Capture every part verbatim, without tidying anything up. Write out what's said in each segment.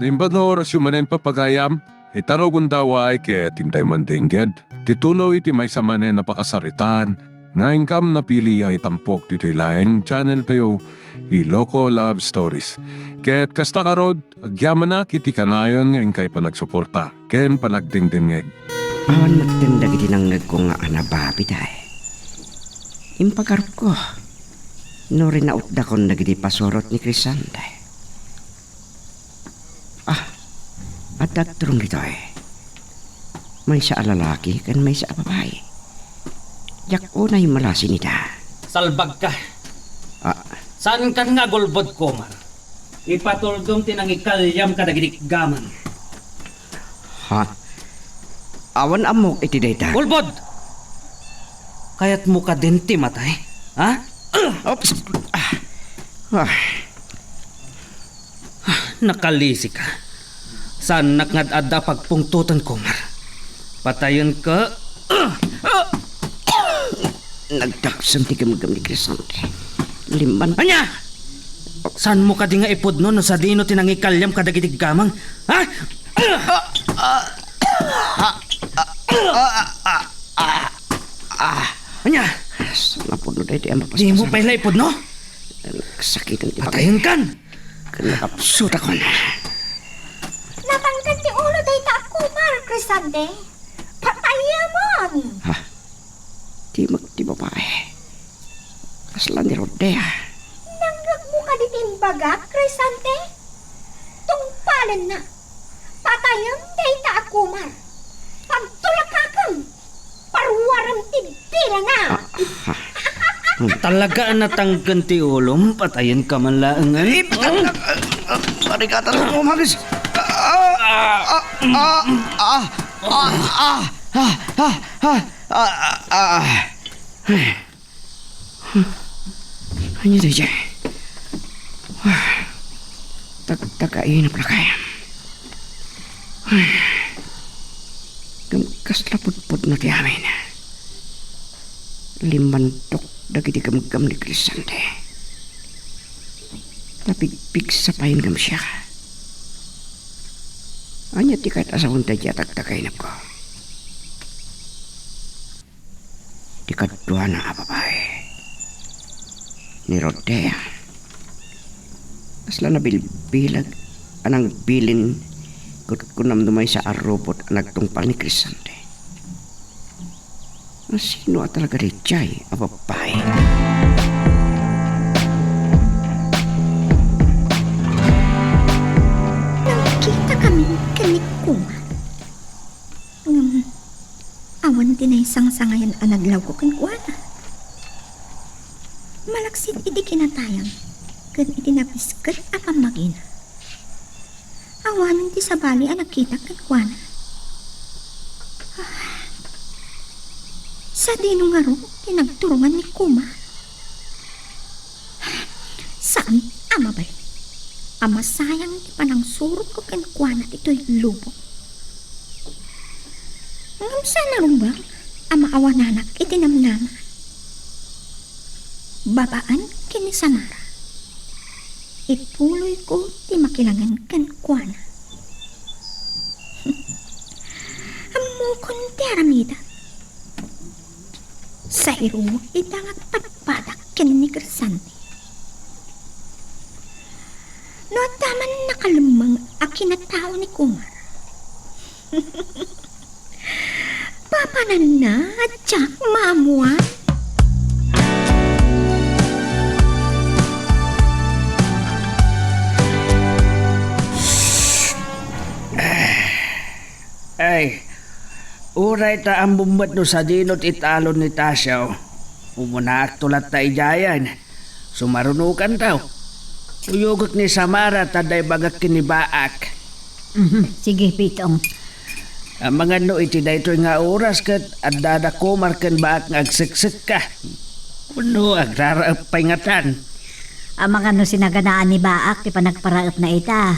Imbag nga orasyo manen, papagayam, ita no gundaway ket intay mandengged ti tuloy ti maysa manen a pakasaritaan nga inkam napili a itampok ditoy laeng channel tayo, Iloko Love Stories. Ket kasta ngarud, agyamanak iti kanayon nga inkay panagsuporta ken panagdengdengngeg. Awan metten dagiti nangngegko nga anababi, day. Impagarupko no rinautdakon dagiti pasurot ni Crisante. Ah, adda agturong ditoy. Maysa a lalaki ken maysa a babai. Diak unay malasin ita. Salbagka. Ah. Saankan nga agulbod, Kumar? Ipatuldom ti nangikaliam kadagiti gamang. Ha? Awan ammok iti dayta. Ulbod! Kayatmo kadin ti matay? Ha? Oops. Ah. Ah. Nakalisika. Saannak nga ad-adda a pagpungtoten, Kumar. Patayenka. Nagtaksem ti gemgem ni Crisante. Limban. Ania? Saanmo kadi nga ipudno no sadino ti nangikaliam kadagiti gamang? Ha? Ania? Saan a pudno daytoy a mapaspasan? Dimo pay la ipudno? Nagsakiten ti patayenkan! Ken nakapsutakon. Natangken ti ulo dayta a Kumar, Crisante. Patayemon! Ha? Dimek ti babai. Kasla ni Rodea. Nangngegmo kadi ti imbagak, Crisante? Tungpalenna. Patayem dayta a Kumar. Pagtulakakem. Paruarem ti bilana. Ah, ah. Talaga a natangken ti ulom, patayenka man laengen. Eh, ah, ah, ah, marigatan ako, Maris. Ah, ah, ah, ah, ah, ah, ah, ah, ah, ah, ah. Ania daydiay? Tagtagainep la kay. Ngem kasla pudpudno ti amin. Limmandok dagiti gemgem ni Crisante. Napigpigsa pay ngem siak. Ania ti kayat a sawen daydiay a tagtagainepko? Ti kaduana a babai, ni Rodea. Kasla nabilbilag a nangbilin ket kunam no maysa a robot a nagtungpal ni Crisante. Asino a talaga daydiay a babai? Nagkitakami ken ni Kumar. Ngem awan ti naisangsangayan a nadlawko kenkuana. Malaksid iti kinatayam ken iti napisket a pammagina, awanen ti sabali a nakitak kenkuana. Ah, sadino ngarud ti nagturongan ni Kumar? Saan a mabalin a masayang ti panangsurotko kenkuana ditoy lubong. Ngem saan a rumbeng a maawananak iti namnama. Babaen ken ni Samara, ipuloyko ti makilangen kenkuana. Ammokon ti aramidek. Sairuek ita nga agpadpadak ken ni Crisante. No adda man nakalemmeng a kinatao ni Kumar, papananna a diak maammuan. Ay, uray ta ammom met no sadino ti talon ni Tasio. Umunaakto latta idiayen. Sumarunokanto. Uyogek ni Samara ta adda ibagak ken ni Baak. Mhm, sige, Pitong. Amangan no iti daytoy nga oras ket addada Kumar ken Baak nga agseksekka. Wenno agraraep pay ngatan. Amangan no sinaganaan ni Baak ti panagparaepna ita.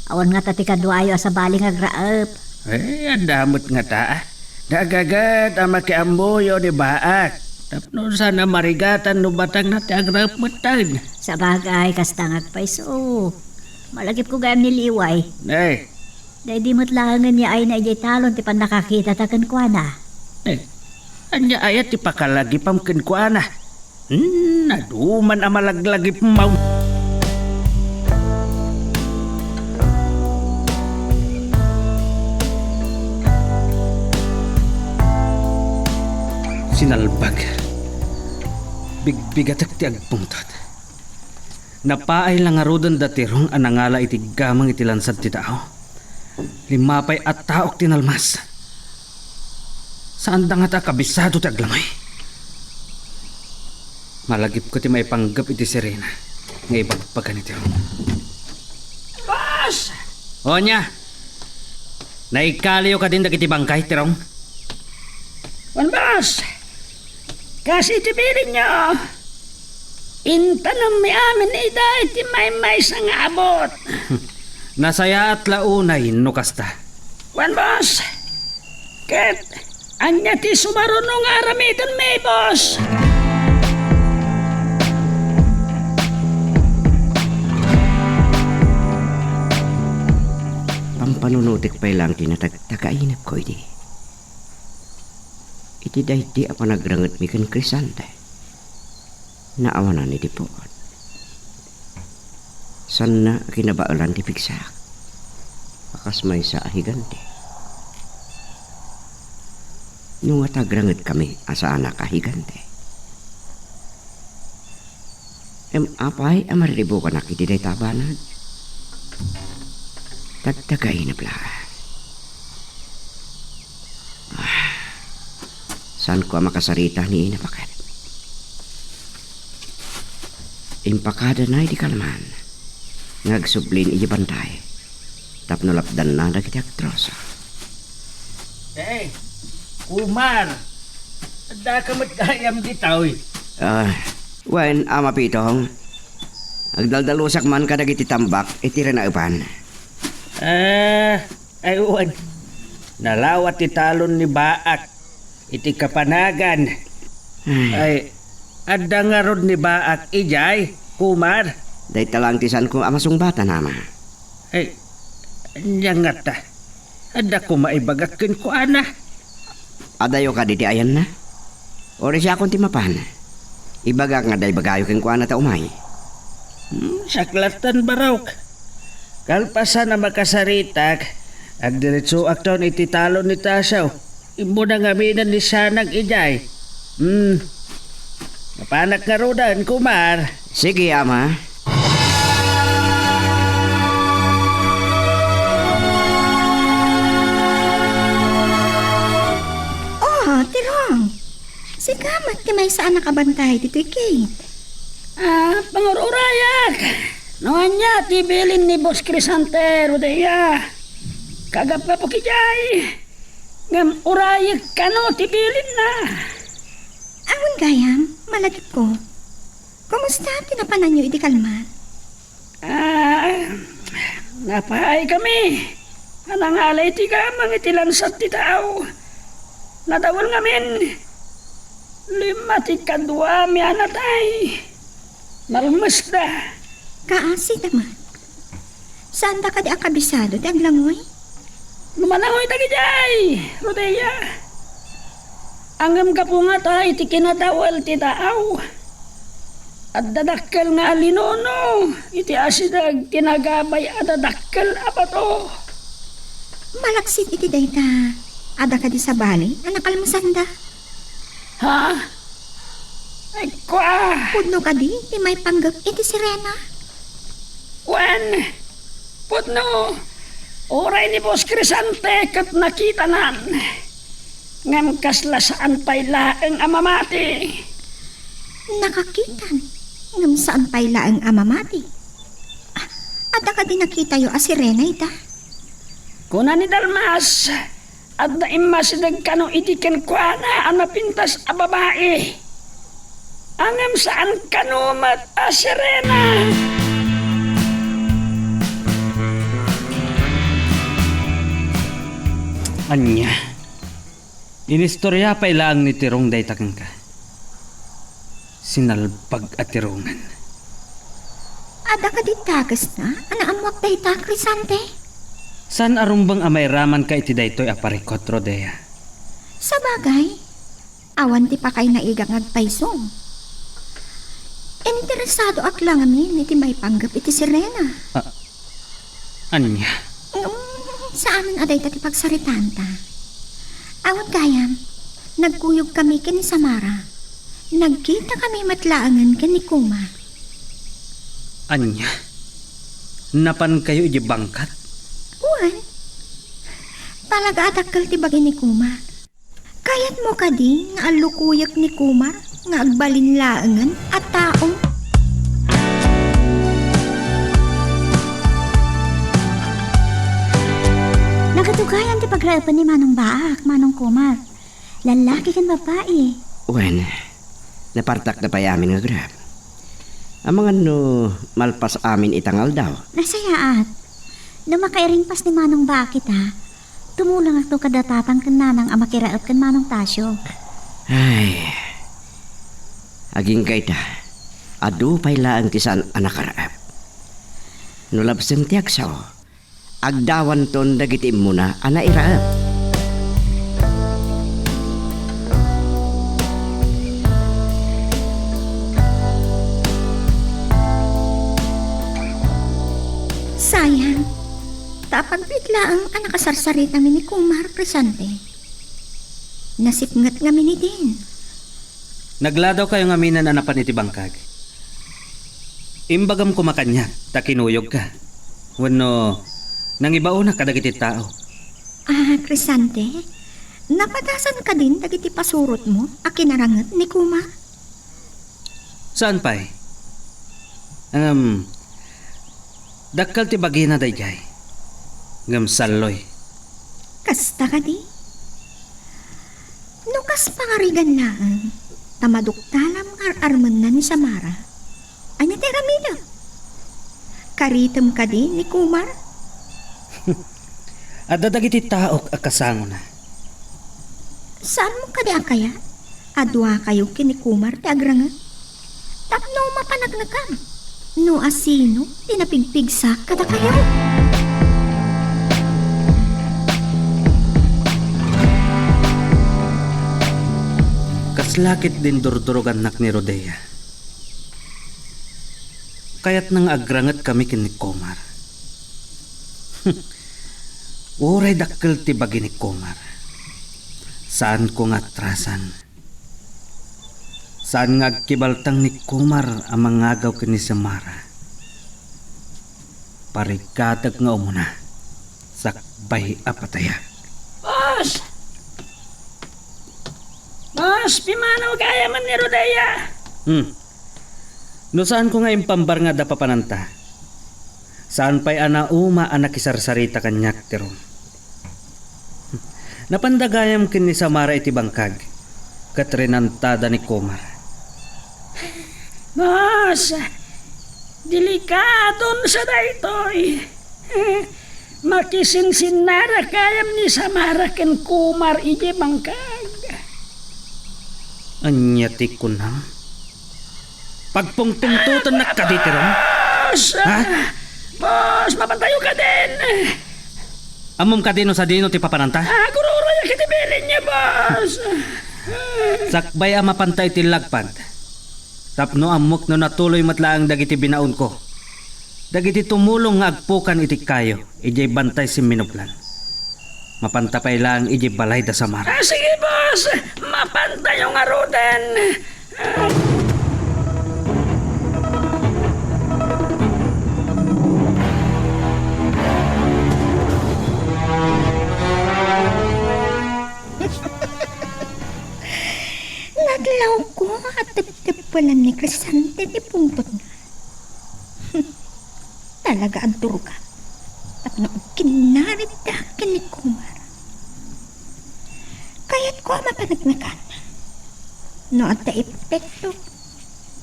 Awan ngata ti kaduayo a sabali nga agraep. Eh, adda met ngata. Dagaget a makiammoyo ni Baak. Tapno saan a marigatan no batangna ti agraep metten. Sabagay, kasta nga agpayso. Malagipko gayam ni Liway. Eh. Daydi met laengen nga ayna idiay talon ti pannakakitata kenkuana. Eh, ania aya ti pakalagipam kenkuana? Hmm, adu man a malaglagipmaw. Sinalbag. Bigbigatek ti agpungtot. Napaay la ngaruden da Tirong a nangala iti gameng iti lansad ti tao. Lima pay a taok ti nalmas. Saanda ngata a kabisado ti aglamoy. Malagipko ti maipanggep iti sirena nga ibagbaga ni Tirong. Boss! O ania? Naikaliyo kadin dagiti bangkay, Tirong? Wen, boss. Kas iti bilinyo, intanammi amin ida iti maymaysa nga abut. Nasayaat la unay no kasta. Wen, boss. Ket ania ti sumaruno nga aramidenmi, boss? Pampanunotek pay laeng ti natagtagainepko idi. Iti daydi a panagrangetmi ken Crisante, naawanan iti puot. Saanna a kinabaelan ti pigsaak a kas maysa a higante. No ngata agrangetkami a saanak a higante, ngem apay a mariribukanak iti dayta a banag? Tagtagainep laeng. Ah, saanko a makasarita ni ina baket. Impakadana idi kalman nga agsublin idiay bantay tapno lapdanna dagiti agtroso. Eh, kumar, addaka met gayam ditoy? Ah, wen, Ama Pitong. Agdaldalusak man kadagiti tambak iti rinaepan. Ah, Ay, wen, nalawa ti talon ni Baak iti kapanagan. Ay. Ay, adda ngarud ni Baak idiay, kumar? Dayta laeng ti saanko a masungbatan, Ama. Ay, ania ngata? Adda koma ibagak kenkuana. Adayo kadi ti ayanna? Uray siakon ti mapan. Ibagak nga adda ibagayo kenkuana ta umay. Hmm, saklattan, barok. Kalpasan a makasaritak, agdiretsoakton iti talon ni Tasio. Immuna ngaminen ni Sanang idiay. Hmm. Mapanak ngaruden, kumar. Sige, Ama. Oh, Tirong. Sika met ti maysa a nakabantay ditoy gate. Ah, pangur-urayak. No ania ti bilin ni Boss Crisante, Rodea. Kagapgapok idiay. Ngem urayek kano ti bilinna. Awan gayam, malagipko. Kumusta ti napananyo idi kalman? Ah, napaay kami a nangala iti gameng iti lansad ti tao. Nadawel ngamin. Lima ti kaduami a natay. Nalmesda. Kaasi da met. Saanda kadi a kabisado ti aglangoy? No manangoy dagiti ay, Rodea. Ngem gapu ngata iti kinadawel ti taaw, adda dakkel nga alinuno iti asideg ti nagabay a dadakkel a bato. Malaksid iti dayta, adda kadi sabali a nakalmesanda? Ha? Ay, kua! Pudno kadi ti maipanggep iti sirena? Wen, pudno. Uray ni Boss Crisante ket nakitanan. Ngem kasla saan pay laeng a mamati. Nakakitan, ngem saan pay laeng a mamati. Ah, adda kadi nakitayo a sirena ita? Kuna ni Dalmas, adda immasideg kano iti kenkuana a napintas a babai. Ngem saan kano met a sirena. Ania? Inistorya pay laeng ni Tirong dayta kenka. Sinalbag a Tirongen. Adda kadi dakesna a naammoak dayta, Crisante? Saan a rumbeng a mairamanka iti daytoy a parikut, Rodea. Sabagay, awan ti pakainaigak nga agpayso. Interesadoak la ngamin iti maipanggep iti sirena. Ah, ania? Mm, saanen a dayta ti pagsaritaanta. Awan gayam, nagkuyogkami ken ni Samara. Nagkitakami met laengen ken ni Kumar. Ania? Napankayo idiay bangkag? Wen. Talaga a dakkel ti bagi ni Kumar. Kayatmo kadi nga allukuyek ni Kumar nga agbalin laengen a tao? Nakatugayan ti pagraepen ni Manong Baak, Manong Kumar. Lallaki ken babbai. Wen, napartakda pay amin nga agrep. Amangan no malpas amin ita nga aldaw. Nasayaat. No makairingpas ni Manong Baak ita, tumulongakto kada tatang ken nanang a makiraep ken Manong Tasio. Ay, agingga ita, adu pay laeng ti saan a nakaraep. No labsem ti agsao, agdawanton dagiti immuna a nairaep. Sayang, ta apagbiit laeng a nakasarsaritami ni Kumar, Crisante. Nasipnget ngamin idin. Nagladawkayo ngaminen a napan iti bangkag. Imbagam koma kaniak ta kinuyogka. Wenno, nangibaonak kadagiti tao. Ah, Crisante, napadasan kadin dagiti pasurotmo a kinaranget ni Kumar? Saan pay? Ngem, dakkel ti bagina daydiay. Ngem salloy. Kasta kadi? No kas pangarigan laeng, ta maduktalam nga ar-armenna ni Samara, ania ti aramidek? Karitem kadi ni Kumar? Adda dagiti taok a kasangona. Saanmo kadi a kayat a duakayo ken ni Kumar ti agranget? Tapno mapaneknekan no asino ti napigpigsa kadakayo. Kasla ketdin durdurugannak ni Rodea. Kayatna nga agrangetkami ken ni Kumar. Uray dakkel ti bagi ni Kumar. Saanko nga atrasan. Saan nga agkibaltang ni Kumar a mangagaw ken ni Samara. Parigatek nga umuna, sakbay a patayak. Boss! Boss, pimanaw gayam ni Rodea. Hmm. No saanko nga impambar nga adda papananta, saan pay a nauma a nakisarsarita kaniak ti rum. Napanda gayam ken ni Samara iti bangkag, ket rinantada ni Kumar. Boss, delikadon sa daytoy. Makisinsinnara gayam ni Samara ken Kumar idiay bangkag. Ania ti kunam? Pagpungpungtotennak kadi ti rum? Boss! Ha? Boss, mapantayo kadin! Ammom kadi no sadino ti papananta? Agururoyak iti bilinyo, boss! Sakbay a mapanta iti lagpad. Tapno ammok no natuloy met laeng dagiti binaonko. Dagiti tumulong nga agpukan iti kayo idiay Bantay Simminuplan. Mapanta pay laeng idiay balay da Samara. Ah, sige, boss. Mapantayo ngaruden. Nadlawko a tepteppelan ni Crisante ti pungtotna. Talaga a durga tapno agkinnaritak ken ni Kumar. Kayatko a mapaneknekan no adda epekto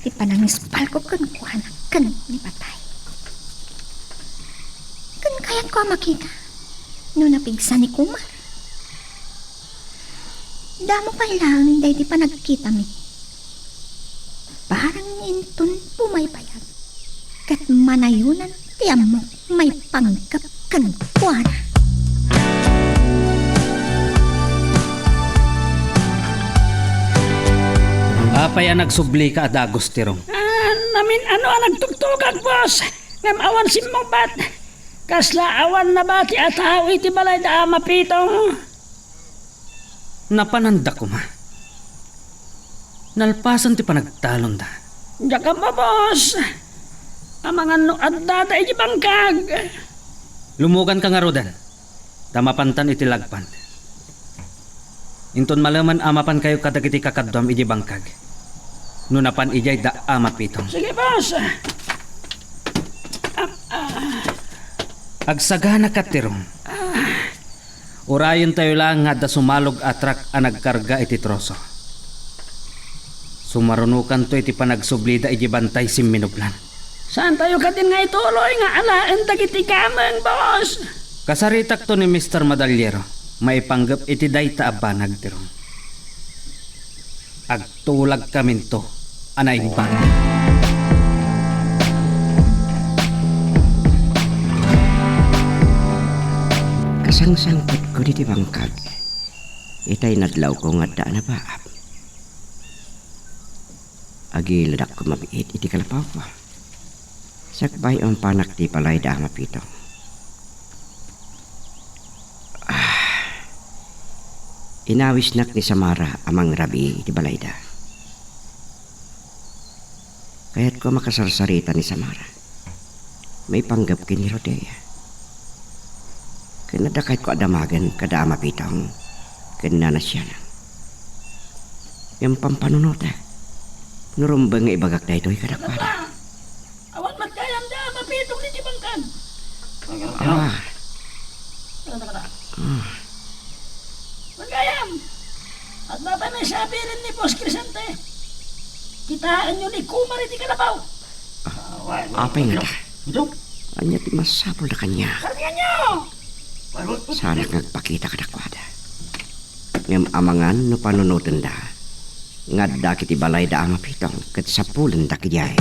ti panangispalko kenkuana ken ni patay. Ken kayatko a makita no napigsa ni Kumar. Damo pay laeng daydi panagkitami. Barang inton pumaypayag, ket manayonan ti ammok maipanggep kenkuana. Apay a nagsublika a dagus, Tirong? Ah, namin-ano a nagtugtugak, boss. Ngem awan simmungbat. Kasla awan nabati a tao iti balay da Ama Pitong. Napananda koma. Nalpasen ti panagtalonda. Diak ammo, boss. Amangan no addada iti bangkag. Lumuganka ngaruden, ta mapantan iti lagpan. Inton malemen a mapankayo kadagiti kakaduam iti bangkag, no napan idiay da Ama Pitong. Sige, boss. Ah, ah. Agsaganaka, Tirong. Ah. Urayentayo laeng nga adda sumalog a truck a nagkarga iti troso. Sumarunokanto iti panagsublida iti bantay simminublan. Saantayo kadin nga ituloy nga alaen dagiti gameng, boss? Kasaritakto ni Mister Madaliero maipanggep iti dayta a banag, Tirong. Agtulagkaminto a naimbag. Kasangsangpetko diti bangkag, itay nadlawko nga adda a napaap. Agiladak koma biit iti kalapawko. Sakbay, umpanak ti balay da Ama Pitong. Ah, inawisnak ni Samara a mangrabii iti balayda. Kayatko a makasarsarita ni Samara maipanggep ken ni Rodea. Ken adda kayatko a damagen kada Ama Pitong ken Nana Siana. Ngem pampanunotek no rumbeng nga ibagak daytoy kadakuada. Awan met gayam da Ama Pitong iti bangkag. Ah. Kada, kada. Ah. Awan gayam. Adda pay maisabilin ni Boss Crescente. Kitaenyo ni Kumar iti kalabaw. Ah, apay ngata? Ito? Ania ti masapulda kaniak? Kargaenyo! Saanak nga agpakita kadakuada. Ngem amangan no panunotenda nga adda iti balay da Ama Pitong ket sapulendak idiay.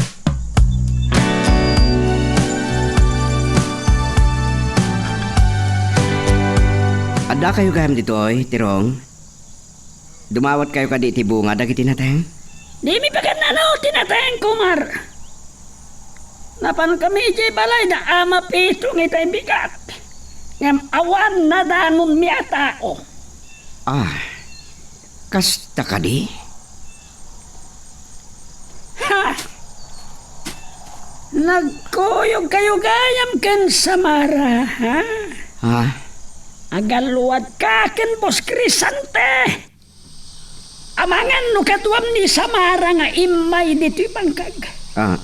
Addakayo gayam ditoy, Tirong? Dumawatkayo kadi iti bunga dagiti nateng? Dimi pagan-ano ti nateng, Kumar. Napankami idiay balay da Ama Pitong itay bigat, ngem awan nadanonmi a tao. Ah, kasta kadi? Ha! Nagkuyogkayo gayam ken Samara, ha? Ha? Agalluadka ken Boss Crescente. Amangan no kaduam ni Samara nga immay ditoy bangkag. Ah.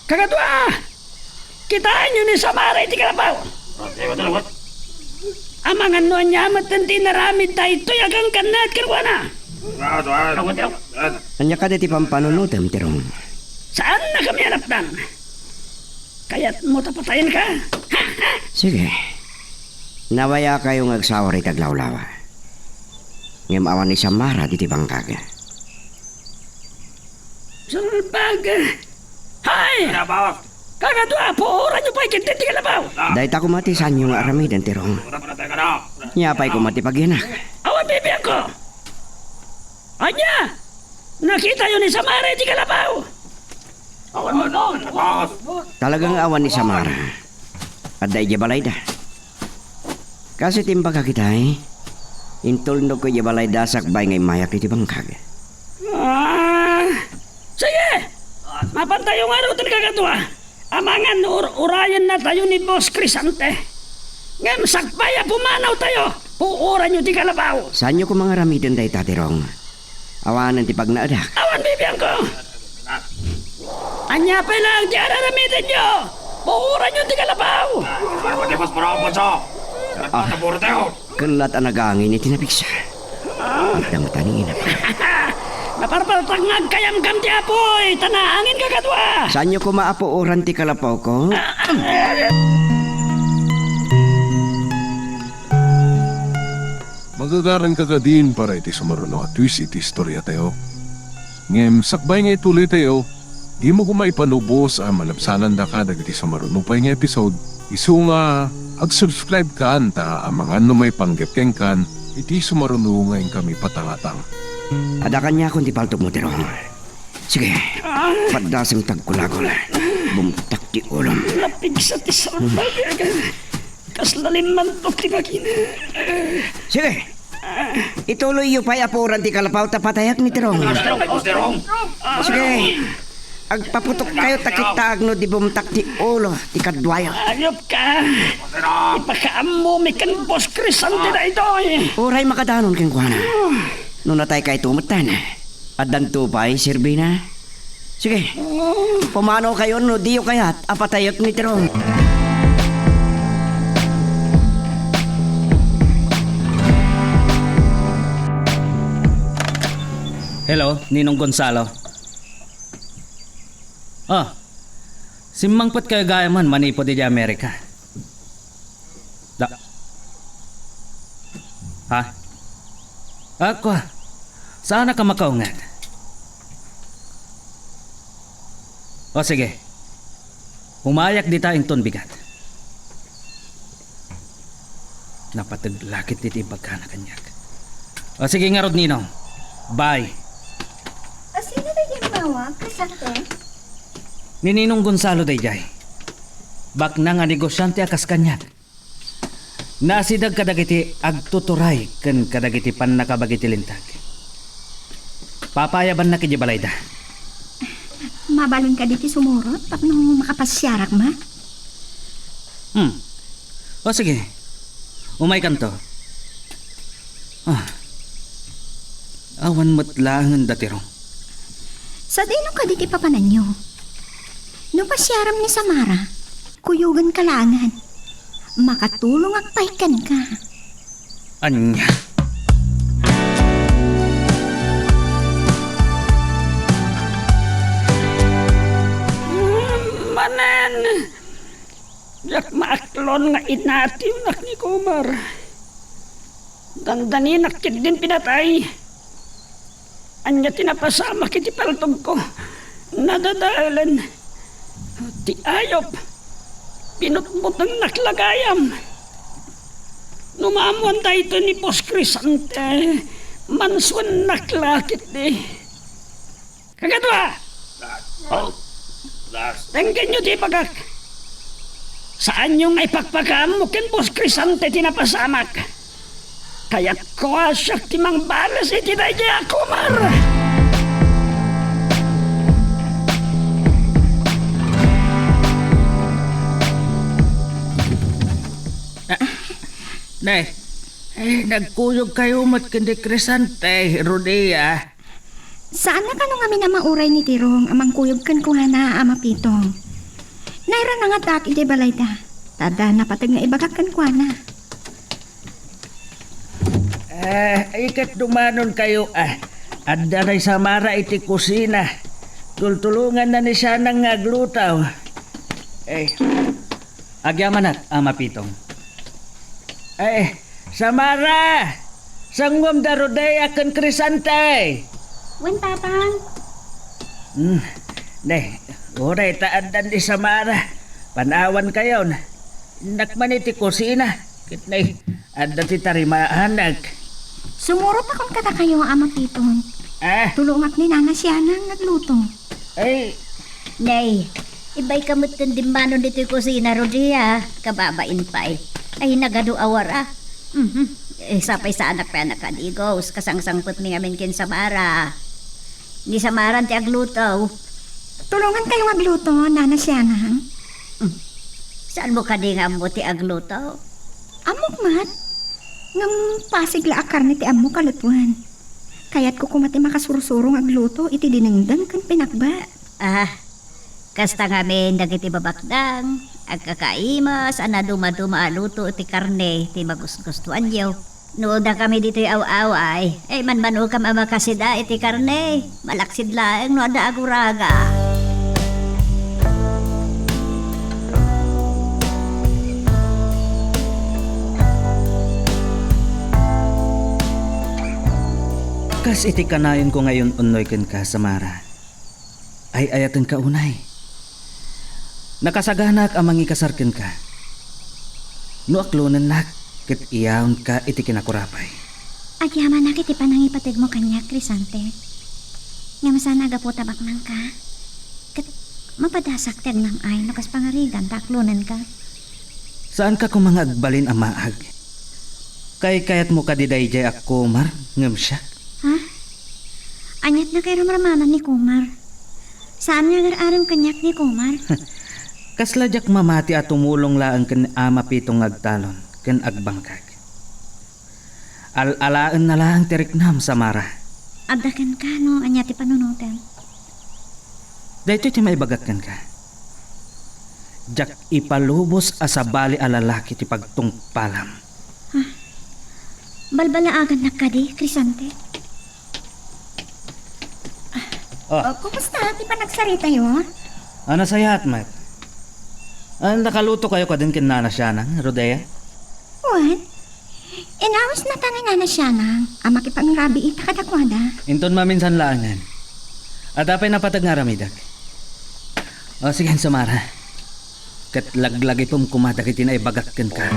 Kakadua, kitaenyo ni Samara iti kalabaw. Amangan no ania met ti inaramid daytoy a kankanaet kenkuana. Ania kadi ti pampanunotem, Tirong? Saannakami a napdan. Kayatmo ta patayenka? Sige. Nabayakayo nga agsawar iti aglawlawa. Ngem awan ni Samara ditoy bangkag. Salbag! Hay! Kalabaw! Kakadua, puoranyo pay ketdi ti kalabaw! Dayta koma ti saanyo nga aramiden, Tirong. Nia pay koma ti pagyanak? Awan bibiangko! Ania? Nakitayo ni Samara iti kalabaw? Awan mo, boss! Talaga nga awan ni Samara. Adda idiay balayda. Kas iti imbagak itay, intulnogko idiay balayda sakbay nga immayak iti bangkag. Ah, sige! Mapantayo ngaruden, kakadua. Amangan no ur-urayennatayo ni Boss Crescente. Ngem sakbay a pumanawtayo, puoranyo ti kalabaw. Saanyo koma nga aramiden dayta, Tirong. Awanen ti pagnaedak. Awan bibiangko. Ania pay laeng ti araramidenyo? Puoranyo ti kalabaw. Ano ti mas marapat sa? Ah. Nagpataburan tayo. Kellat a nagangin iti napigsa. Adda met ni inap. Maparpartak nga agkayamkam ti apuy, ta naangin, kakadua. Saanyo koma a puoran ti kalapawko? Magagaranka kadin para iti sumaruno a twist iti istoriatayo. Ngem sakbay nga ituloytayo, Dimo koma ipanubos a malabsanandaka dagiti sumaruno pay nga episode, isu nga ag-subscribe kan ta amangan no maipanggep kenkan iti sumaruno nga inkami patangatang. Adda kaniakon ti paltogmo, Tirong. Sige, paddasem ti agkulagol. Bumtak ti ulom. Napigsa ti saot. Kasla limmantok ti bagina. Sige, ituloyyo pay a puoran ti kalapaw ta patayek ni Tirong. Sige, agpaputokkayo ta kittaak no di bumtak ti ulo ti kaduayo. Ayop ka! Ipakaammomi ken Boss Crisante daytoy! Uray makadanon kenkuana. No natay kayto metten, addanto pay serbina? Sige, pumanokayon no diyo kayat a patayek ni Tirong. Hello, Ninong Gonzalo. Ah, simmangpet kayo gayam manipud idiay Amerika. Da-, ha? Ah, kua, saanak a makaunget? O sige, umayak dita inton bigat. Napateg la ketdi ti ibagbagana kaniak. O sige ngarud, Ninong. Bye. A, sino daydiay immawag, Crisante? Ni Ninong Gonzalo daydiay. Baknang a negosiante a kas kaniak. Naasideg kadagiti agtuturay ken kadagiti pannakabagi ti linteg. Papaayabannak idiay balayda. Mabalin kadi ti sumurot tapno makapasiarak met? Hmm. O sige. Umaykanto. Ah. Awan met laengen da Tirong. Sadino kadi ti papananyo? No pasiaram ni Samara, kuyogenka laengen. Makatulongak pay kenka. Ania? Manen, diak maaklon nga inatiwnak ni Kumar. Dandaninak ketdin pinatay. Ania ti napasamak iti paltogko? Nadadaelen. Ti ayop. Pinutbutengnak la gayam. No maammoan daytoy ni Boss Crisante, mansuennak la ketdi. Kakadua! Oh. Denggenyo ti ibagak. Saanyo nga ipakpakaammo ken Boss Crisante ti napasamak. Kayatko a siak ti mangbales iti daydiay a Kumar. Ah, ne, eh, nagkuyogkayo met ken ni Crisante, Rodia. Saan a kano ngamin a mauray ni Tirong a mangkuyog kenkuana, Ama Pitong. Nairana ngataak idiay balayda, ta adda napateg nga ibagak kenkuana. Ah, iket dumanonkayo, ah. Adda ni Samara iti kusina. Tultulonganna ni Sianang nga agluto. Eh, agyamanak, Ama Pitong. Eh, Samara! Sangom da Rodia ken Crisante! Wen, Tatang. Hmm. Ne, uray ta addan ni Samara. Panawankayon. Innak man iti kusina. Ket ne, adda ti tarimaanak. Sumurot akon kadakayo, Ama Pitong. Ah? Tulongak ni Nana Sianang nga agluto. Ay. Nay, ibayka metten dimmanon ditoy kusina, Rodia. Kababain pay. Ay, nagadu a wara. Mhm. Eh, sapay saanak pay a nakadigos, kasangsangpetmi ngamin ken Samara. Ni Samaran ti agluto. Tulongankayo nga agluto, Nana Sianang. Hmm. Saanmo kadi nga ammo ti agluto? Ammok met. Ngem pasig la a karne ti ammok a lutuen. Kayatko koma ti makasursuro nga agluto iti dinengdeng ken pinakbet. Ah, kasta ngamin dagiti babaknang, agkakaimas a nadumaduma a luto iti karne ti magusgustoanyo. No dakami ditoy aw-away, ay, manmanokam a makasida iti karne. Malaksid laeng no adda aguraga. Kas iti kanayonko nga un-unnoy kenka, Samara. ay-ayatenka unay. Nakasaganak a mangikasar kenka. No aklonennak, ket iyaonka iti kinakurapay. Agyamanak iti panangipategmo kaniak, Crisante. Ngem saan a gapu ta baknangka, ket mapadasak ti agnam-ay no kas pangarigan ta aklonenka. Saanka koma nga agbalin a maag. Kaykayatmo kadi daydiay a Kumar ngem siak? Ha? Aniat nakairamramanan ni Kumar? Saan nga agar-arem kaniak ni Kumar? Kasla diak mamati a tumulong laeng ken Ama Pito nga agtalon ken agbangkag. Al-alaenna laeng ti riknam, Samara. Adda kenka no ania ti panunotem. Daytoy ti maibagak kenka. Diak ipalubos a sabali a lalaki ti pagtungpalam. Ha? Balbalaagannak kadi, Crisante? Ah. Oh, kumusta ti panagsaritayo? Ah, nasayaat met. Ah, nakaluto kayo kadin ken Nana Sianang, Rodea? Wen, inawasna ta ni Nana Sianang a makipangrabii ta kadakuada. Inton maminsan laengen. Adda pay napateg nga aramidek. O, sige, Samara. Ket laglagipem koma dagiti naibagak kenka.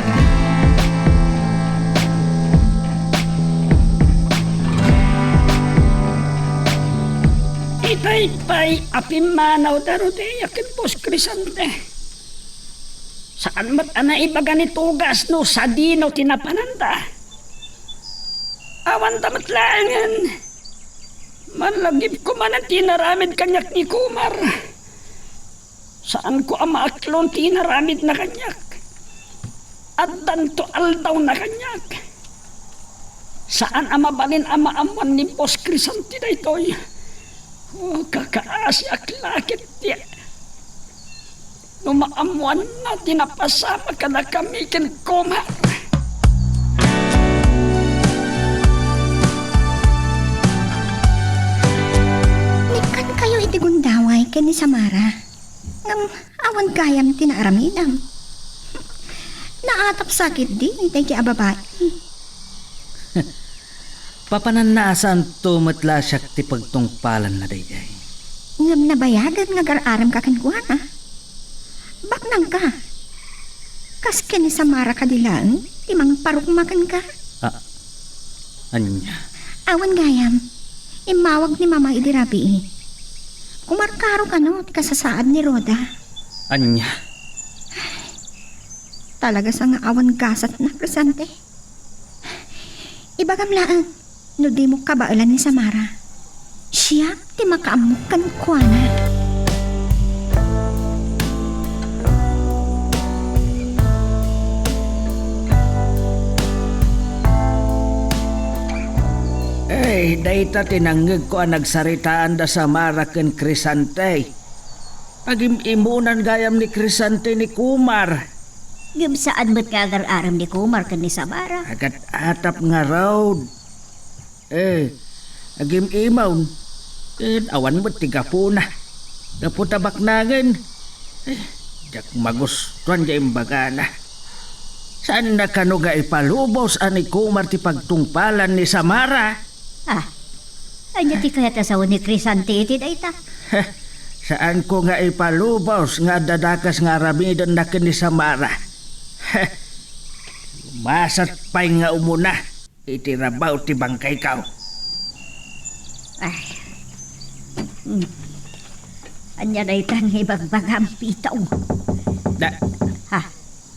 Itay pay a pimmanaw da Rodea ken Boss Crisante. Saan met a naibaga ni tugas no sadino ti napananda. Awanda met laengen. Malagipko manen ti inaramid kaniak ni Kumar. Saanko a maaklon ti inaramidna kaniak. Addanto aldawna kaniak. Saan a mabalin a maammuan ni Boss Crisante daytoy. O, kakaasiak la ket ti no maammuanna ti napasamak kadakami ken Kumar. Nikkankayo iti gundaway ken ni Samara. Ngem awan gayam ti naaramidam. Naatap sa ketdi daydi a babai. Papananna a saanto met la siak ti pagtungpalanna daydiay. Ngem nabayagen nga agar-aremka kenkuana. Baknangka. Kas ken ni Samara kadi laeng ti mangparukma kenka? Ah, ania? Awan gayam. Immawag ni Mama idi rabii. Kumarkaro kano ti kasasaad ni Roda. Ania? Talaga sa nga awan gasatna, Crisante. Ibagam laeng, no dimo kabaelan ni Samara, siak ti makaammo kenkuana. Ay, dayta ti nangngegko a nagsaritaan da Samara ken Crisante. Agim-imunan gayam ni Crisante ni Kumar. Ngem saan met nga agar-arem ni Kumar ken ni Samara. Agat-atap ngarud. Eh, agim-imaw. Ket awan met ti gapuna. Gapu ta baknangen. Eh, diak magustuan ti imbagana. Saanna kano nga ipalubos a ni Kumar ti pagtungpalan ni Samara? Ah, ania ti kayat a sao ni Crisante iti dayta? Saanko nga ipalubos nga adda dakes nga aramidenna ken ni Samara. Masat pay nga umuna iti rabaw ti bangkayko. Ay. Hmm. Ania dayta nga ibagbagam, Pitong? Da- Ha?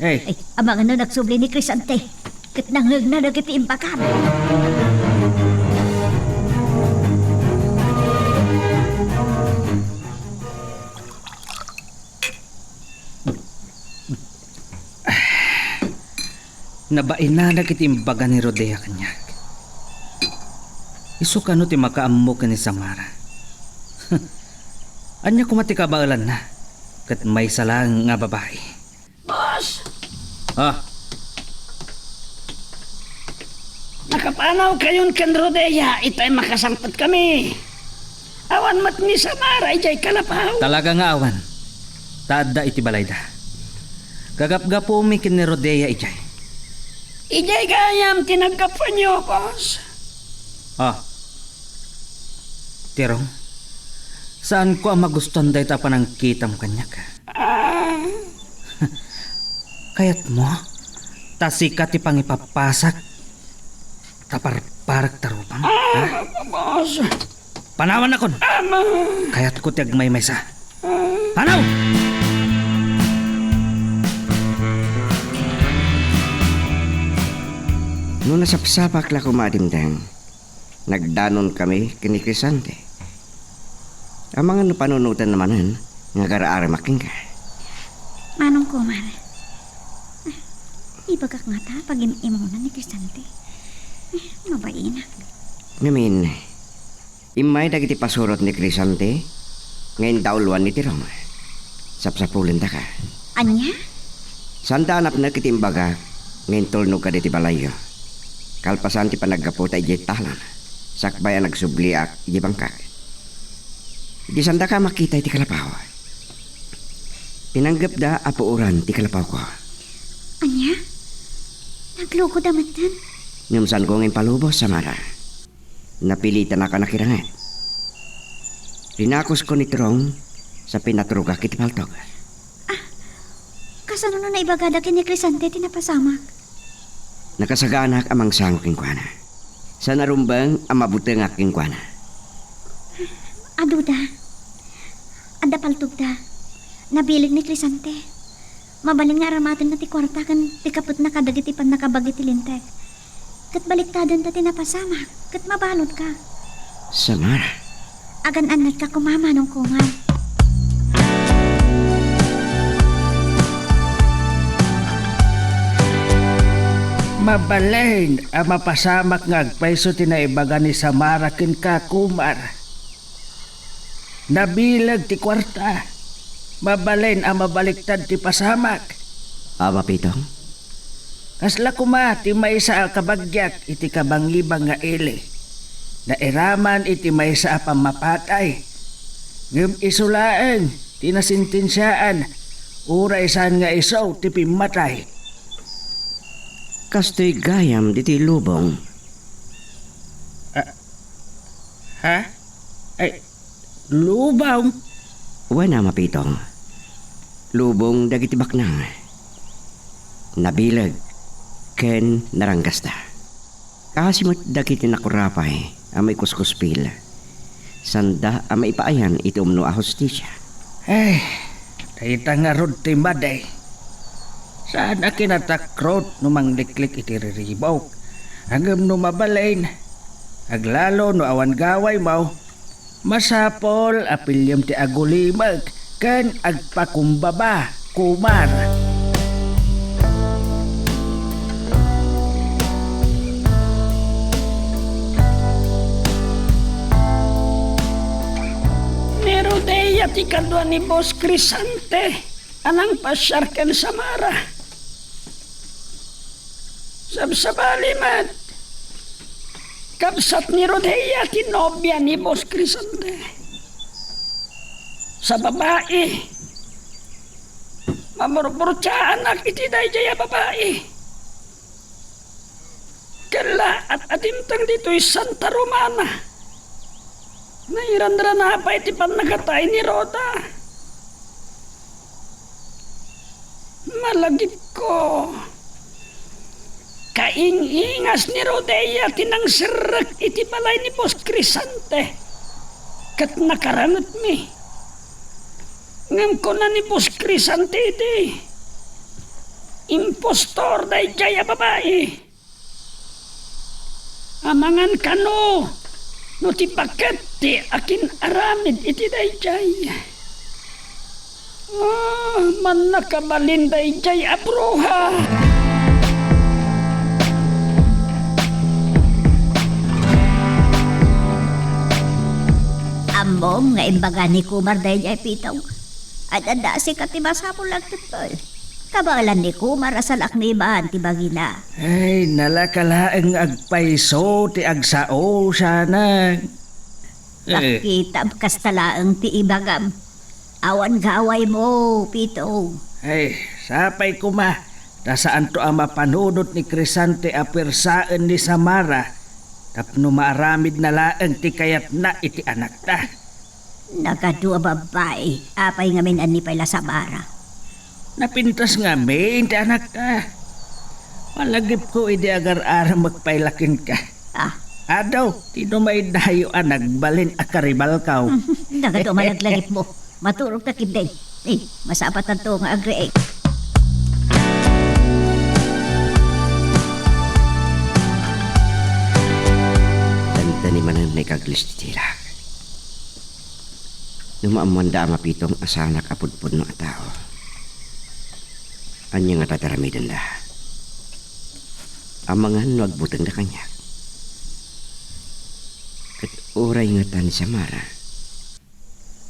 Hey. Ay, amangan no nagsubli ni Crisante ket nangngegna dagiti imbagam. Nabainanak iti imbaga ni Rodea kaniak. Isu kano ti makaammo ken ni Samara? Ania koma ti kabaelanna? Ket maysa laeng nga babai. Boss! Ah. Nakapanawkayon ken Rodea itay makasangpetkami. Awan met ni Samara idiay kalapaw. Talaga nga awan. Ta adda iti balayda. Gagapgapumi ken ni Rodea idiay. Idiay gayam ti naggapuanyo, boss. Ah. Tirong, Saanko a magustuan dayta a panangkitam kaniak. Kayatmo? Ta sika ti pangipapasak ta parparekta rupang, ha? Boss. Panawanakon! Ama! Kayatko ti agmaymaysa. Panaw! No nasapsapak la koma a dimteng, nagdanonkami ken ni Crisante. Amangan no panunotenna manen nga agar-aramak kenka. Manong Kumar, ibagak ngata pagim-imunan ni Crisante. Mabainak. Ngamin, immay dagiti pasurot ni Crisante nga indauluan ni Tirong. Sapsapulendaka. Ania? Saanda a napnek iti imbagak nga intulnogka ditoy balayyo. Kalpasan ti panaggaputa idiay talon, sakbay a nagsubliak idiay bangkak. Idi saandaka a makita iti kalapaw, pinanggepda a puoran ti kalapawko. Ania? Naglukoda metten? Ngem saanko nga impalubos, Samara. Napilitanak a nakiranget. Linakosko ni Tirong sa pinaturogak iti paltog. Ah, kasano no naibagada ken ni Crisante ti napasamak? Nakasagaanak a mangsango kenkuana. Saan a rumbeng a mabutengak kenkuana. Aduda. Adda paltogda. Nabileg ni Crisante. Mabalin nga aramatenna ti kuarta ken ti kapetna kadagiti pannakabagi ti Linteg. Ket baliktadenta ti napasamak, ket mabaludka. Samara. Agan-annatka koma, Manong Kumar. Mabalin a mapasamak nga agpayso ti naibaga ni Samara kenka, Kumar. Nabileg ti kuarta. Mabalin a mabaliktad ti pasamak. Ama Pitong? Kasla koma ti maysa a kabagiak iti kabangibang nga ili. Nairaman iti maysa a pammapatay. Ngem isu laeng ti nasentensiaan, uray saan nga isu ti pimmatay. Kastoy gayam ditoy lubong. Ah, ha? Ay, lubong? Wen, Ama Pitong. Lubong dagiti baknang. Nabileg ken naranggasta. Kaasi met dagiti nakurapay a maikuskuspil. Saanda a maipaayan iti umno a hustisia. Ay, dayta ngarud ti madi. Saan a kinatakrot no mangliklik iti riribuk. Ngem no mabalin, aglalo no awan gawaymo, masapul a piliem ti agulimek ken agpakumbaba, Kumar. Ni Rodea ti kadua ni Boss Crisante a nangpasiar ken Samara. Sabsabali met, kabsat ni Rodea ti nobia ni Boss Crisante. Sa babai, mamurpurtiaanak iti daydiay a babai. Kellaat a dimteng ditoy Santa Romana. Nairanrana pay ti pannakatay ni Rhoda. Malagipko. Kaing-ingas ni Rodea ti nangserrek iti balay ni Boss Crisante. Ket nakarangetmi. Ngem kuna ni Boss Crisante iti, "Impostor daydiay a babai." Amangan kano no ti baket ti akin-aramid iti daydiay. Ah, mannakabalin daydiay a bruha. Ammom nga imbaga ni Kumar daydiay, Pitong. Ad-adda sika ti masapul a agtedpel. Kabaelan ni Kumar a salakniban ti bagina. Ay, nalaka laeng nga agpayso ti agsao, Sanang. Eh. Nakitam kasta laeng ti ibagam. Awan gawaymo, Pitong. Ay, sapay koma, ta saanto a mapanunot ni Crisante a puersaen ni Samara tapno maaramidna laeng ti kayatna iti anakta. Nagadu a babbai, apay ngamin anni pay la Samara? Napintas ngamin ti anakta. Malagipko idi agar-aramek pay la kenka. Ah. Adu, ti dumaydayo a nagbalin a karibalko. Nagadu a malaglagipmo. Maturogta ketdin. Eh, masapatanto nga agriing. Dandani manen nga ikaglis ti tilak. No maammoanda a mapitong a saanak a pudpudno a tao, ania ngata ti aramidenda? Amangan no agbutengda kaniak. Ket uray ngata ni Samara,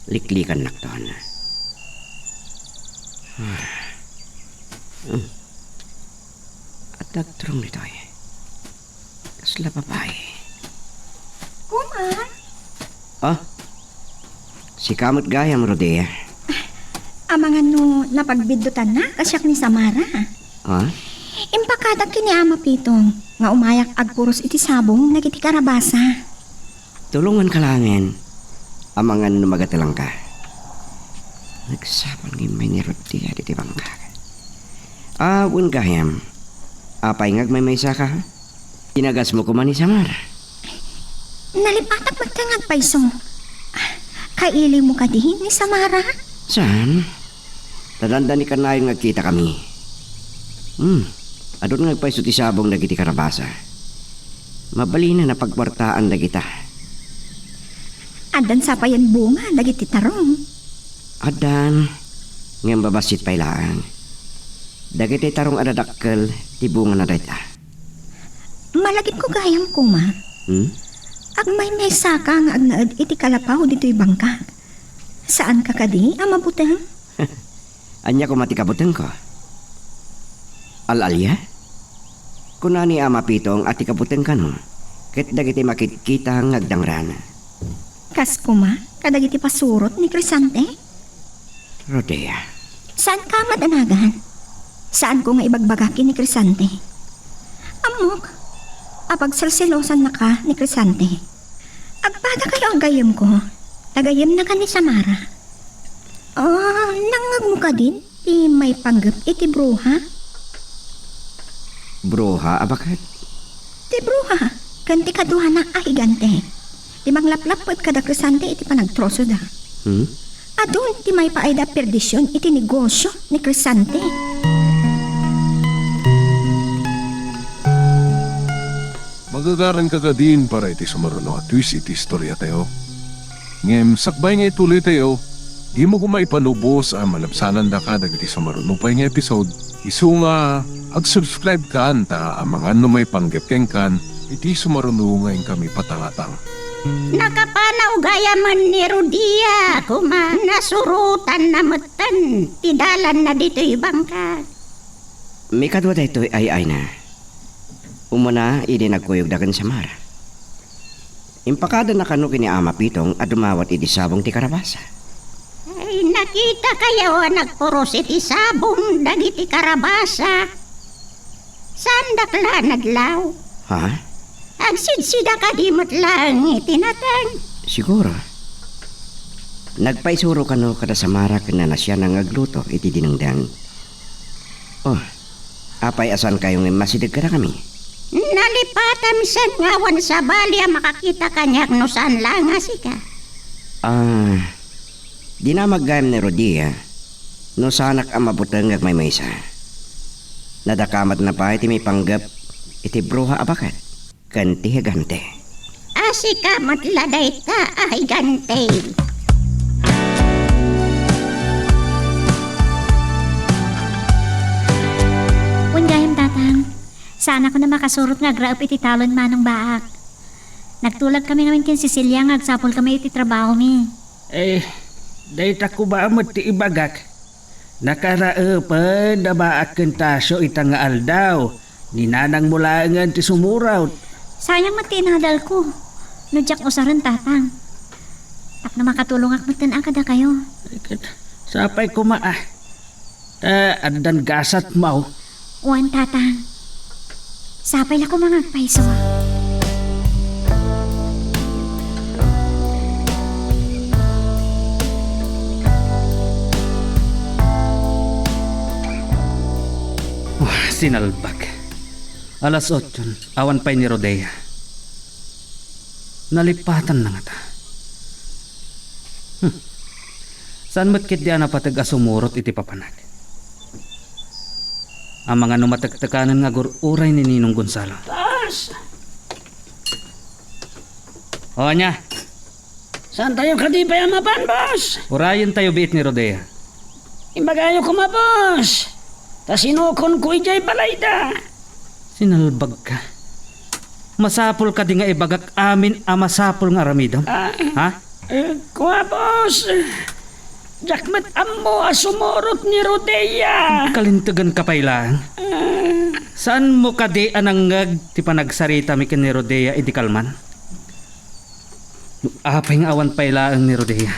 liklikannakton. Ah. Hmm. Adda agturong ditoy. Kasla babai. Kuma? Ah? Sika met gayam, Rodia. Amangan no napagbiddutannak a siak ni Samara. Ah? Impakadak ken ni Ama Pitong nga umayak agpuros iti sabong dagiti karabasa. Tulonganka laengen, amangan no magatelangka. Nagsapul nga immay ni Rodia ditoy bangkak. Ah, wen gayam. Apay nga agmaymaysaka? Tinagasmo koma ni Samara. Nalipatak met nga agpayso. Kailiwmo kadi ni Samara? Saan? Ta dandani kanayon nga agkitakami. Hmm, adun nga agpayso ti sabong dagiti karabasa. Mabalin a napagkuartaan dagita. Addan sapayen bunga dagiti tarong. Addan, ngem babassit pay laeng. Dagiti tarong a dadakkel ti bungana dayta. Malagipko gayam, Kuma. Hmm? Agmaymaysaka nga agnaed iti kalapaw ditoy bangkak. Saanka kadi a mabuteng? Ania koma ti kabutengko? Al-alia? Kuna ni Ama Pitong a ti kabuteng kano, ket dagiti makitkita nga agdangrana. Kas koma kadagiti pasurot ni Crisante? Rodia. Saanka madanagan? Saanko nga ibagbaga ken ni Crisante. Ammok a pagselselosannaka ni Crisante. Agpadakayo a gayyemko. Ta gayyemnaka ni Samara. Ah, nangngegmo kadin ti maipanggep iti bruha? Bruha a baket? Ti bruha ken ti kaduana a higante ti manglaplapped kada Crisante iti panagtrosoda. Hmm? Adun ti maipaayda a perdision iti negosio ni Crisante. Magagaranka kadin para iti sumaruno a twist iti istoriatayo. Ngem sakbay nga ituloytayo, dimo koma ipalubos a malabsanandaka dagiti sumaruno pay nga episode. Isu nga, ag-subscribe kan ta amangan no maipanggep kenkan iti sumaruno nga inkami patangatang. Nakapanaw gayamen ni Rodia, kuma nasurotanna metten ti dalanna ditoy bangkak. Mikadua daytoy ay-ayna. Umuna idi nagkuyogda ken Samara. Impakadanna kano ken ni Ama Pitong a dumawat iti sabong ti karabasa. Ay, nakitakayo a nagpuros iti sabong dagiti karabasa. Saandak la nadlaw? Ha? Agsidsida kadi met laeng iti nateng? Siguro. Nagpaisuro kano kada Samara ken nanasiana nga agluto iti dinengdeng. Oh, apay a saankayo nga immasideg kadakami? Nalipatam sen nga awan sabali a makakita kaniak no saan laeng a sika. Ah, dinamag gayam ni Rodia no saanak a mabuteng nga agmaymaysa. Nadakamatna pay ti maipanggep iti bruha a baket ken ti higante. A sika met la dayta a higante. Wen gayam, Tatang. Saanakon a makasurot nga agraep iti talon, Manong Baak. Nagtulagkami ngamin ken Cecilia nga agsapulkami iti trabahomi. Eh, dayta koma met ti ibagak. Nakaraepen da Baak ken Tasio ita nga aldaw. Ni nanangmo laengen ti sumurot. Sayang met ti inadalko. No diak usaren, Tatang. Tapno makatulongak metten a kadakayo. Ay, ket, sapay koma, ah. Ta addan gasatmo. Wen, Tatang. Sapay la koma nga agpayso. Sinalbag. Alas otson, awan pay ni Rodea. Nalipatanna ngata. Hmm. Saan met ketdi a napateg a sumurot iti papanak? Amangan no matektekanen nga agur-uray ni Ninong Gonzalo. Boss! O, ania? Saantayo kadi pay a mapan, boss? Urayentayo biit ni Rodea. Imbagayo koma, boss. Ta sinukonko idiay balayda. Sinalbagka. Masapul kadi nga ibagak amin a masapul nga aramidem? Ah, Ha? eh, kua, boss. Diak met ammo a sumurot ni Rodea. Kalinteganka pay laeng. Ah. Saanmo kadi a nangngeg ti panagsaritami ken ni Rodea idi kalman? No apay nga awan pay laeng ni Rodea,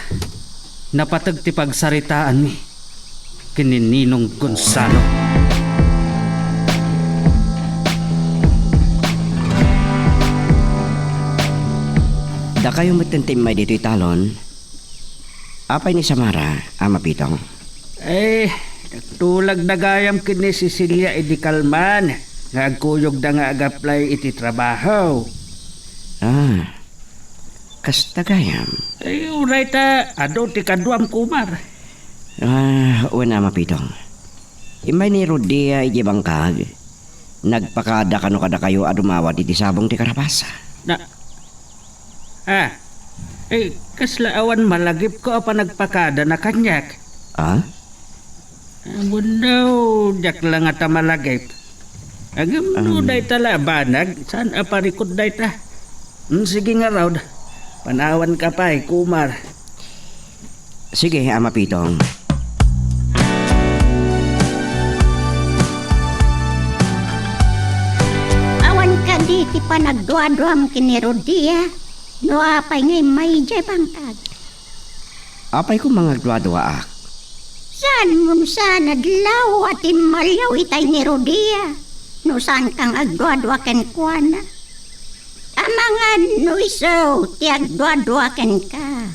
napateg ti pagsaritaanmi ken ni Ninong Gonzalo. Dakayo metten ti immay ditoy talon. Apay ni Samara, Ama Pitong? Eh, nagtulagda gayam ken ni Cecilia idi kalman nga agkuyogda nga agaplay iti trabaho. Ah, kasta gayam? Eh, uray ta adu ti kaduam, Kumar. Ah, wen, Ama Pitong. Immay ni Rodia idiay bangkag, nagpakada kano kadakayo a dumawat iti sabong ti karabasa. Na, Ah, eh, kasla awan malagipko a panagpakadana kaniak? Ah? Awan daw, diak la ngata malagip. Ngem no Um. dayta la a banag, saan a parikut dayta? Hmm, sige ngarud. Panawanka pay, Kumar. Sige, Ama Pitong. Awan kadi ti panagduaduam ken ni Rodia, no apay nga immay idiay bangkag? Apay koma nga agduaduaak? Saan mo saan adlaw a timmaliaw itay ni Rodia, no saan kang agduadua kenkuana? Amangan no isu ti agduadua kenka.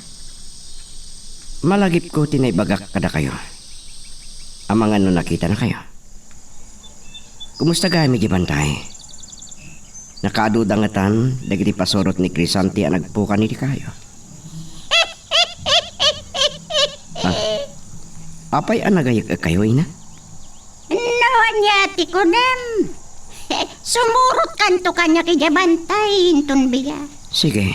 Malagipko ti naibagak kadakayo. Amangan no nakitanakayo. Kumusta gayam idiay bantay? Nakaadu da ngatan dagiti pasurot ni Crisante a nagpukan idi kayo? Ah, apay a nagayek-ekkayo, ina? No ania ti kunem? Sumurotkanto kaniak idiay bantay inton bigat. Sige.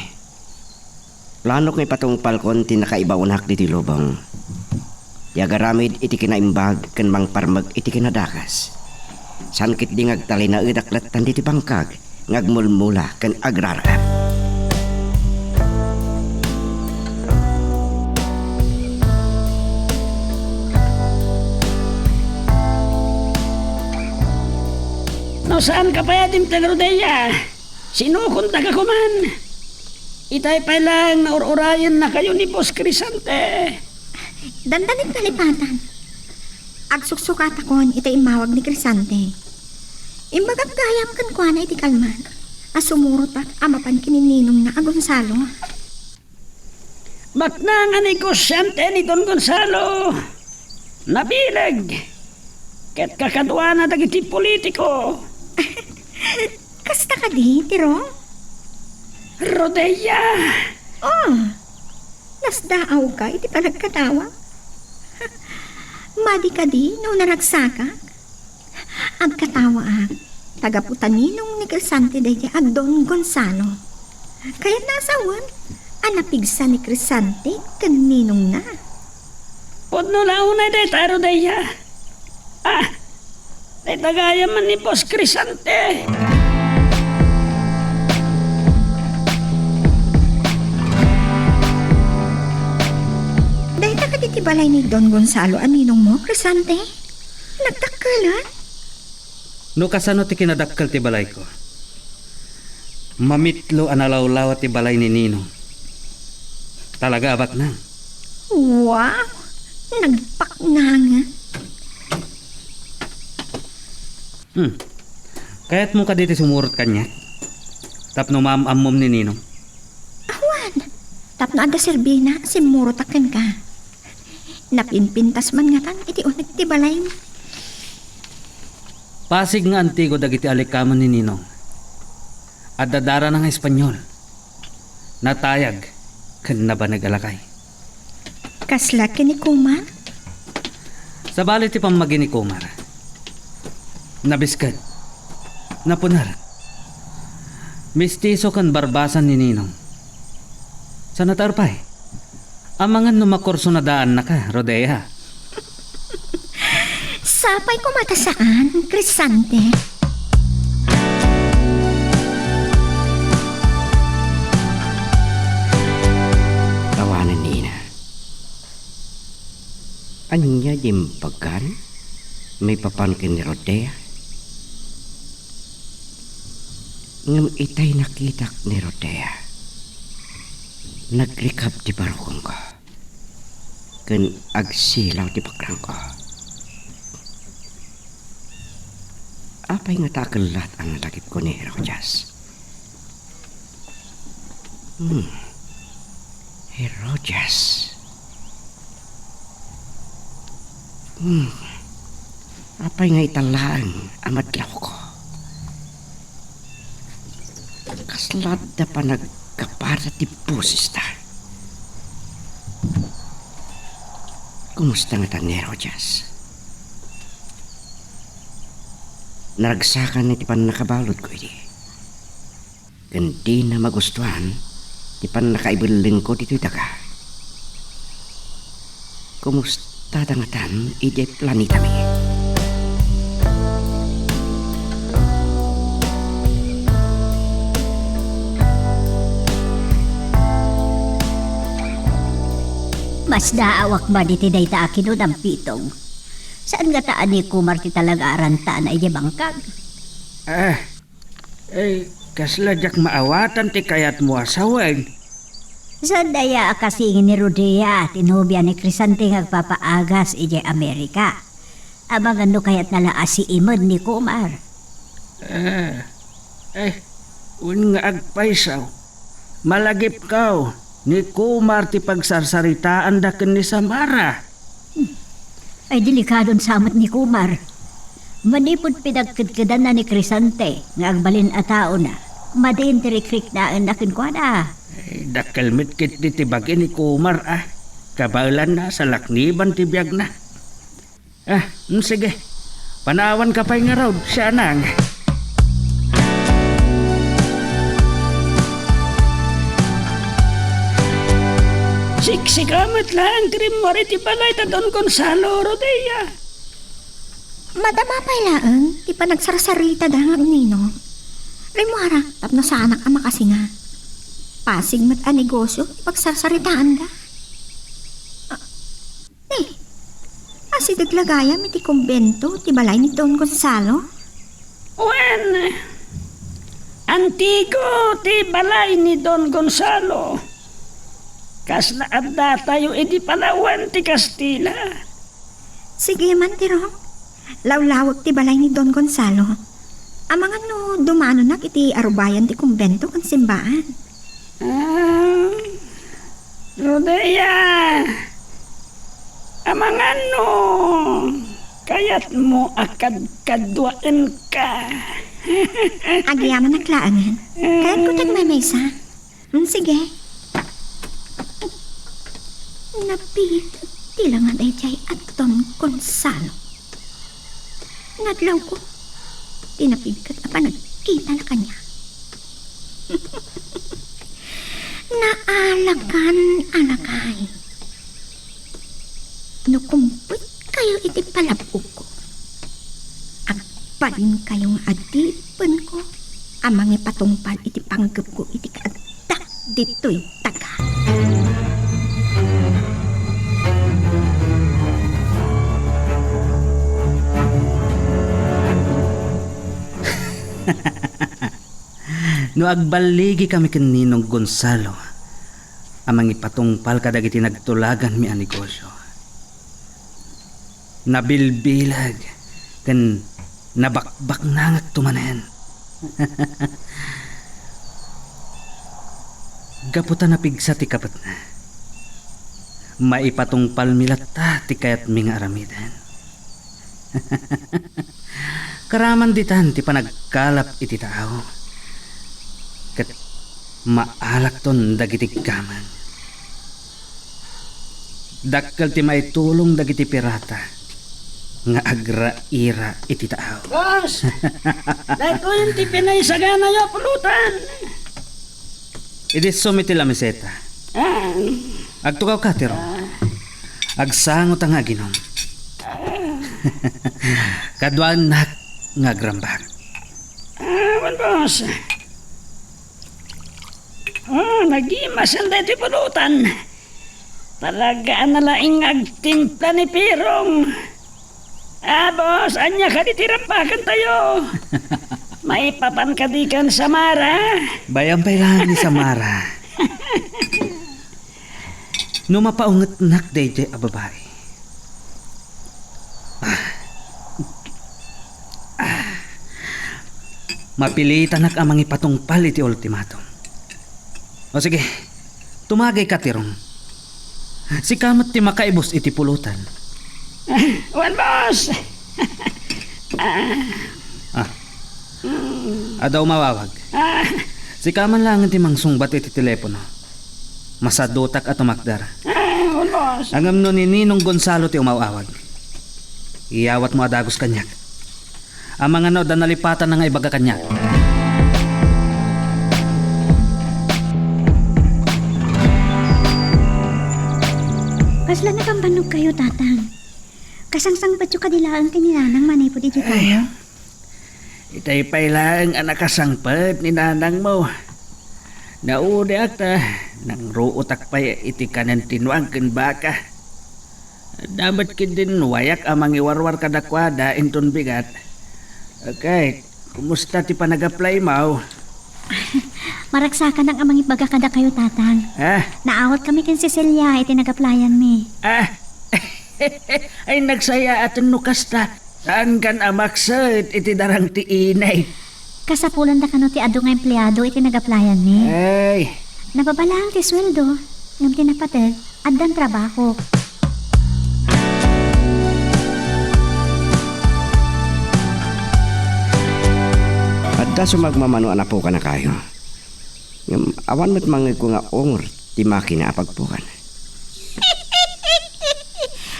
Planok nga ipatungpalkon ti nakaibaonak ditoy lubong. Ti agaramid iti kinaimbag ken mangparmek iti kinadakes. Saan ketdi nga agtalinaedak latta ditoy bangkag nga agmulmula ken agraragam. No saan ka pay a dimteng, Rodelia, sinukontaka koman. Itay pay laeng nga ur-urayennakayo ni Boss Crisante. Dandanin nalipatan. Agsuksukatakon iti immawag ni Crisante. Imbagak gayam kenkuana iti kalman a sumurotak a mapan ken ni ninongna a Gonzalo. Baknang a negosyante ni Don Gonzalo. Nabileg. Ket kakaduana dagiti politiko. Kasta kadi, Tiro? Rodelia! Oh, nasdaawka iti panagkatawa. Madi kadi no naragsakak? Agkatawaak, ta gapu ta ninong ni Crisante daydiay a Don Gonzalo. Kayatna a sawen a napigsa ni Crisante ken ninongna. Pudno la unay dayta, Rodelia. Ah, dayta gayam ni Boss Crisante. Dayta kadi ti balay ni Don Gonzalo a ninongmo, Crisante? Nagdakkelan? No kasano ti kinadakkel ti balayko? Mamitlo a nalawlawa ti balay ni Ninong. Talaga a baknang. Wow! Nagbaknangan. Hmm. Kayatmo kadi ti sumurot kaniak? Tapno maam-ammom ni Ninong? Awan. Tapno adda serbina, simmurotak kenka. Napimpintas man ngatan iti uneg ti balay. Pasig nga antigo dagiti alikamen ni Ninong. Adda darana nga Espanyol. Natayag ken nabaneg a lakay. Kasla ken ni Kumar? Sabali ti pammagi ni Kumar. Nabiskeg. Napuner. Mistiso ken barbasan ni Ninong. Saan a taer pay? Amangan no makurso na daannaka, Rodea. Sapay koma ta saan, Crisante. Awanen, Nina. Ania diay imbagan maipapan ken ni Rodea? Ngem itay nakitak ni Rodea, nagrikab ti barukongko ken agsilaw ti bakrangko. Apay ngata a kellat a nalagipko ni Herodias? Hmm. Herodias. Hmm. Apay nga ita laeng a madlawko? Kasla adda panaggaparda ti bosesda. Kumusta ngata ni Herodias? Naragsakan iti pannakabaludko idi. Ken dina magustuan ti pannakaibellengko ditoy daga. Kumustada ngatan idiay planetami? Masdaawak man iti dayta a kinunam, Pitong. Saan ngata a ni Kumar ti talaga a rantana idiay bangkag? Ah, Eh, kasla diak maawatan ti kayatmo a sawen. Saan aya a kasingin ni Rodea, ti nobia ni Crisante nga agpapaagas idiay Amerika? Amangan no kayatna la a siimen ni Kumar. Ah, eh, wen nga agpayso. Malagipko, ni Kumar ti pagsarsaritaanda ken ni Samara. Ay, delikadon sa met ni Kumar. Manipud pinagkedkedanna ni Crisante nga agbalin a taona, madin ti rikriknaenna kenkuana. Ay, dakkel met ketdi ti bagi ni Kumar, ah. Kabaelanna, salakniban ti biagna. Ah, mm, sige. Panawanka pay ngarud, sianang. Siksika met laeng ti rimmuar iti balay da Don Gonzalo, Rodea. Madama pay laeng ti panagsarsaritada nga ni Ninong. Rimmuarak tapno saanak a makasinga. Pasig met a negosio ti pagsarsaritaanda. Ah, eh, asideg la gayam iti kumbento ti balay ni Don Gonzalo? Wen, antigo ti balay ni Don Gonzalo. Kasla addatayo idi panawen ti Kastila. Sige man, Tirok. Lawlawek ti balay ni Don Gonzalo. Amangan no dumanonak iti arubayan ti kumbento ken simbaan. Ah, Rodea, amangan no kayatmo a kadkaduaenka. Agyamanak laengen. Kayatko ti agmaymaysa. Mm, sige. Nabiit ti langa daydiay a Don Gonzalo. Nadlawko, ti napigket a panagkitana kaniak. Naalakan a lakay. No kumpetkayo iti palabokko, agbalinkayo nga adipenko a mangipatungpal iti panggepko iti kaaddak ditoy daga. No agballigikami ken Ninong Gonzalo a mangipatungpal kadagiti nagtulaganmi a negosio, nabilbilag ken nabakbaknangakto manen. Gapu ta napigsa ti kapetna, maipatungpalmi latta ti kayatmi nga aramiden. Karaman ditan ti panagkalap iti taaw, ket maalakton dagiti gameng. Dakkel ti maitulong dagiti pirata nga agraira iti taaw. Boss! Daytoyen ti pinaisaganayo a pulutan. Idi sumiti la meseta. Ah. Agtukaw ka, Tiro. Ah. Agsango ta nga aginom. Ah. Kaduanak nga agrambak. Ah, wen, boss. Ah, nagimasen daytoy pulutan. Talaga a nalaing nga agtimpla ni Pirong. Ah, boss, ania kadi ti rambakantayo? Maipapan kadi ken Samara? Bay-am pay laeng ni Samara. No mapaungetnak daydiay a babai. Ah. Ah. Mapilitanak a mangipatungpal iti ultimatum. O sige, tumagayka, Tirong. Sika met ti makaibus iti pulutan. Wen, boss! Ah. Ah. Mm. Adda umawawag. Ah. Sika man laengen ti mangsungbat iti telepono. Masadutak a tumakder. Ah, wen, boss. Ngem no ni Ninong Gonzalo ti umaw-awag, iyawatmo a dagus kaniak. Amangan no adda nalipatanna nga ibaga kaniak. Kasla nakabannogkayo, Tatang? Kasangsangpetyo kadi laeng ken ni Nanang manipud idiay taaw? Itay pay laeng a nakasangpet ni nanangmo. Naudiak ta nangruotak pay iti kanen ti nuang ken baka. Adda met ketdin wayak a mangiwarwar kadakuada inton bigat. Ket, kumusta ti panag-apply-mo? Maragsakanak a mangibaga kadakayo, Tatang. Ha? Naawatkami ken Cecilia iti nag-applyan-mi. Ah? Ay, nagsayaaten no kasta. Saankan a makset iti darang ti inay? Kasapulanda kano ti adu nga empleado iti nag-applyan-mi? Ay. Nababa laeng ti sueldo, ngem ti napateg, addan trabaho. Adda sumagmamano a napukanakayo. Ngem awan met mangngegko nga ungor ti makina a pagpukan.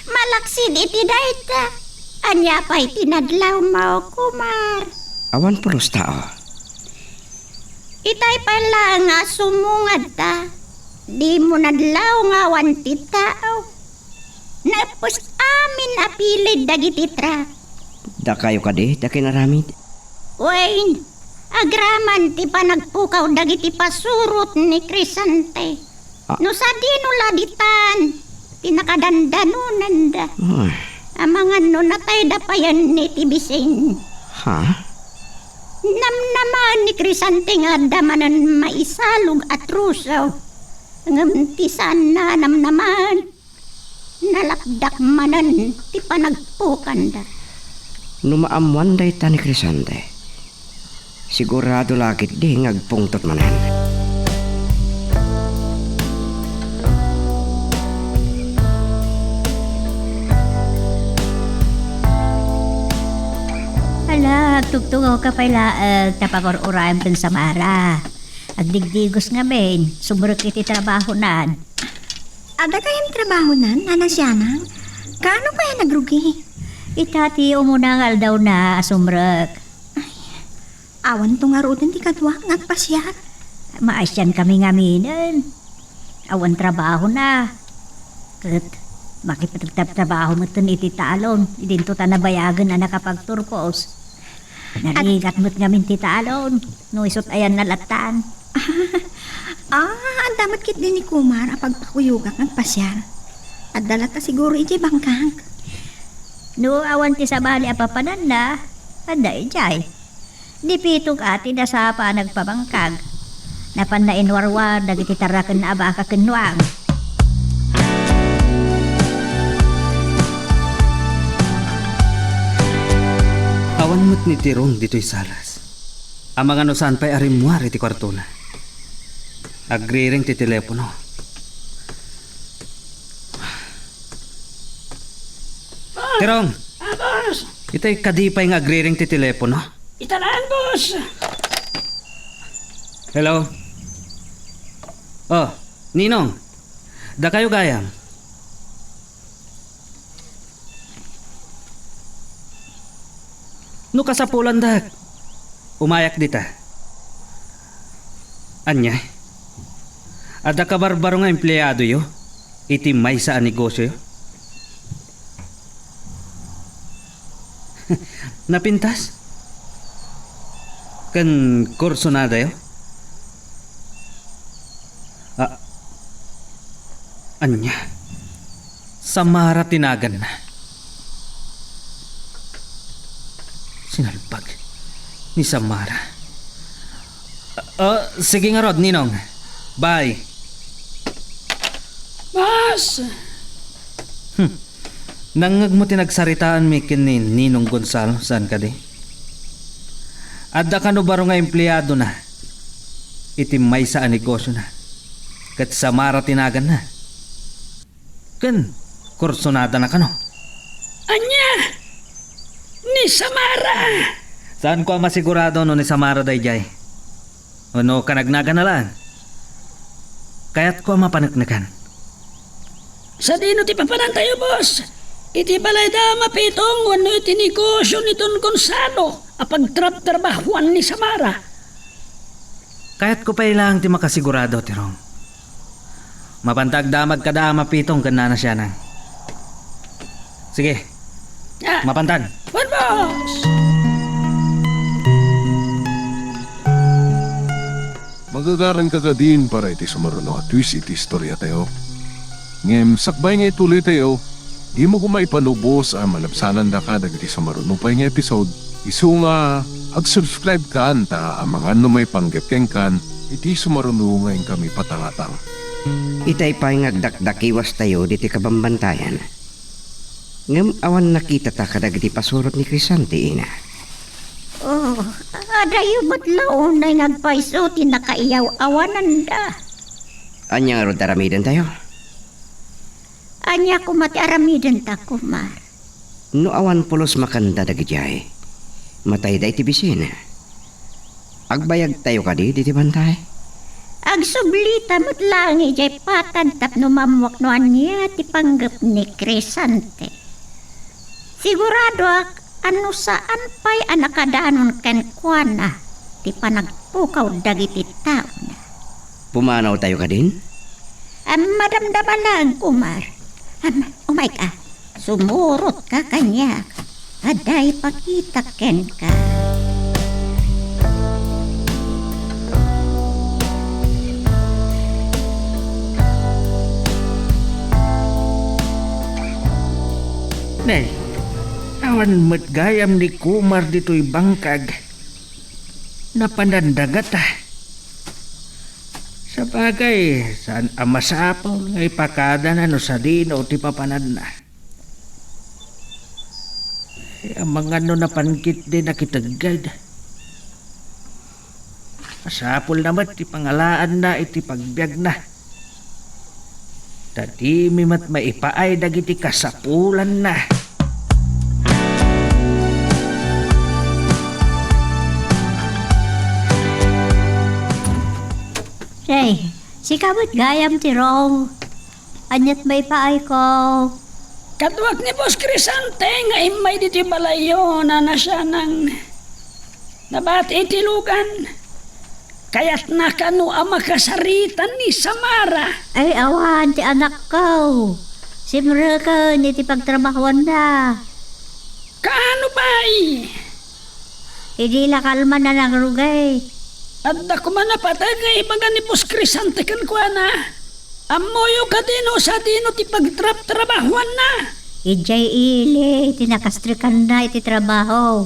Malaksid iti dayta, ania pay ti nadlawmo, Kumar? Awan pulos tao. Itay pay laeng a sumungad ta, dimo nadlaw nga awan ti tao. Naeppos amin a pilid dagiti trak. Dakayo kadi ti akinaramid? Wen, agraman ti panagpukaw dagiti pasurot ni Crescente. Ah. No sadino la ditan ti nakadandanonanda. Ah. Amangan no natayda payen iti bisin. Ha? Namnamaen ni Crescente nga adda manen maisalog a troso. Ngem ti saanna a namnamaen, nalapdak manen ti panagpukanda. No maammoan dayta ni Crescente, sigurado la ketdi nga agpungtot manen. Ala, agtugtugawka pay laeng ta pangur-urayem ken Samara. Agdigdigos ngamin, sumrek iti trabahonan. Adda kayam trabahonan, Nana Sianang? Kaano kaya nagrugi? Ita ti umuna nga aldawna a sumrek. Ay, awanto ngaruden ti kaduak nga agpasiar. Maasian kami ngaminen. Awan trabahona. Ket makipagtabtrabaho metten iti talon, idinto ta nabayagen a nakapagturkos. Narigat met ngamin ti talon, no isut' ayan nalatan. Ah, adda met ketdi ni Kumar a pagpakuyogak nga agpasiar. Adda latta siguro idiay bangkak. No awan ti sabali a papananna, adda idiay. Ni Pitong a ti nasapa a nagpabangkag. Napanna inwarwar dagiti tarrakenna a baka ken nuang. Awan met ni Tirong ditoy salas. Amangan no saan pay a rimmuar iti kuartona. Agriring ti telepono. Ah! Tirong! Ah, boss! Itay kadi pay nga agriring ti telepono. Ita laeng, boss. Hello? Oh, Ninong. Dakayo gayam. No kasapulandak, umayak dita. Ania? Adda kabarbaro nga empleadoyo iti maysa a negosioyo? Napintas? Ken kursonadayo? A-, ania? Samara ti naganna. Sinalbag ni Samara. Ah, sige ngarud, Ninong. Bye. Boss! Hmm. Nangngegmo ti nagsaritaanmi ken ni Ninong Gonzalo, saan kadi? Adda kano baro nga empleadona iti maysa a negosiona, ket Samara ti naganna. Ken kursonadana kano. Ania? Ni Samara? Saanko a masigurado no ni Samara daydiay. Wenno kanagnagana laeng? Kayatko a mapaneknekan. Sadino ti papanantayo, boss? Iti balayda a mapitong wenno iti negosio ni Don Gonzalo a pagtrabtrabahuan ni Samara? Kayatko pay laeng ti makasigurado, Tirong. Mapanta agdamag kada a mapitong ken Nana Sianang. Sige. Ah. Mapantan. Wen, boss! Magagaranka kadin para iti sumaruno a twist iti istoriatayo. Ngem sakbay nga ituloytayo, dimo koma ipalubos a malabsanandaka dagiti sumaruno pay nga episode, isu nga ag-subscribe kan ta amangan no maipanggep kenkan iti sumaruno nga inkami patangatang. Itay pay nga agdakdakiwastayo ditoy kabambantayan. Ngem awan nakitata kadagiti pasurot ni Crisante, ina. Oh, adayo met la unay nga agpayso ti nakaiyaw-awananda. Ania ngarud aramidentayo? Ania koma ti aramidenta, Kumar? No awan pulos makanda dagidiay, matayda iti bisin. Agbayagtayo kadi diti bantay? Agsublita met laeng idiay patad tapno mammuak no ania ti panggep ni Crisante. Siguradoak a no saan pay a nakadanon kenkuana ti panagpukaw dagiti taona. Pumanawtayo kadin? Am, madamdama laeng, Kumar. Am, umayka. Sumurotka kaniak. Adda ipakitak kenka. Nay, awan met gayam ni Kumar ditoy bangkag. Napananda ngata. Sabagay, saan a masapul nga ipakadana no sadino ti papananna. Ay, amangan no napan ketdi nakitegged. Masapulna met ti pangalaanna iti pagbiagna. Ta dimi met maipaay dagiti kasapulanna. Hey, sika met gayam, Tirong. Ania't maipaayko? Kaduak ni Boss Crisante nga immay ditoy balayyo, Nana Sianang. Nabati iti lugan. Kayatna kano a makasaritan ni Samara? Ay, awan ti anakko. Simreken iti pagtrabahuanna. Kaano pay? Idi la kalman a nangrugay. Adda koma napateg nga ibaga ni Boss Crisante kenkuana. Ammoyo kadi no sadino ti pagtrabtrabahuanna? Idiay ili ti nakastrikanna iti trabaho.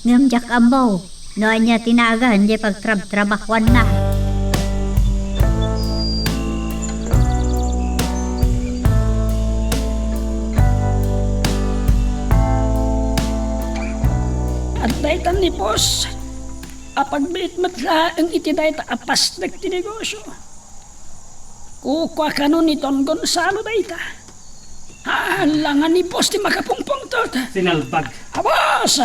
Ngem diak ammo no ania ti nagan diay pagtrabtrabahuanna. Adda itan ni Boss a pagbiit met laeng iti dayta a pasnek ti negosio. Kukua kano ni Don Gonzalo dayta. Ha? Ala nga ni boss ti makapungpungtot. Sinalbag. A, boss!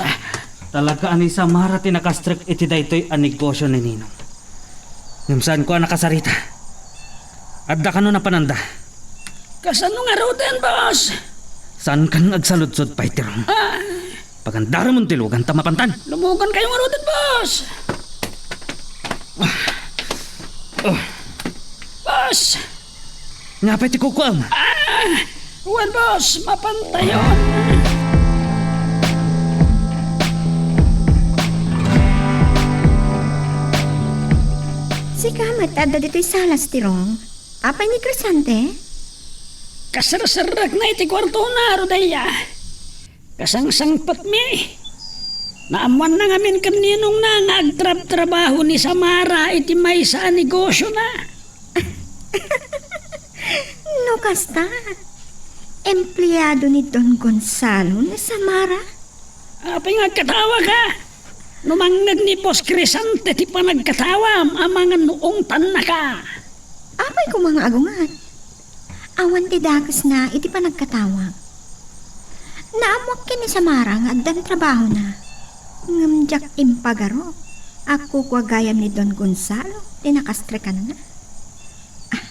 Talaga a ni Samara ti nakastrek iti daytoy a negosio ni Ninong. Ngem saanko a nakasarita. Adda kano napananda? Kasano ngaruden, boss? Saankan nga agsaludsod pay, Tirong? Ah. Pagandaramon ti lugan ta mapantan. Lumugan kayo ngaruden, boss. Ah. Oh. Boss! Nga pay ti kukuam? Ah! Well, boss, mapantayon. Sika met adda ditoy salas, Tirong. Apay ni Crescente? Kaserserrekna iti kuartona, Rodea. Kasangsangpetmi. Naammoanna ngamin ken ninongna nga agtrabtrabaho ni Samara iti maysa a negosiona. No kasta, empleado ni Don Gonzalo ni Samara? Apay nga agkatawaka? No mangngeg ni Boss Crescente ti panagkatawam, amangan no ungtannaka. Apay koma nga agunget? Awan ti dakesna iti panagkatawam. Naammoak ken ni Samara nga addan trabahona. Ngem diak impagaro a kukua gayam ni Don Gonzalo ti nakastrekanna. Ah,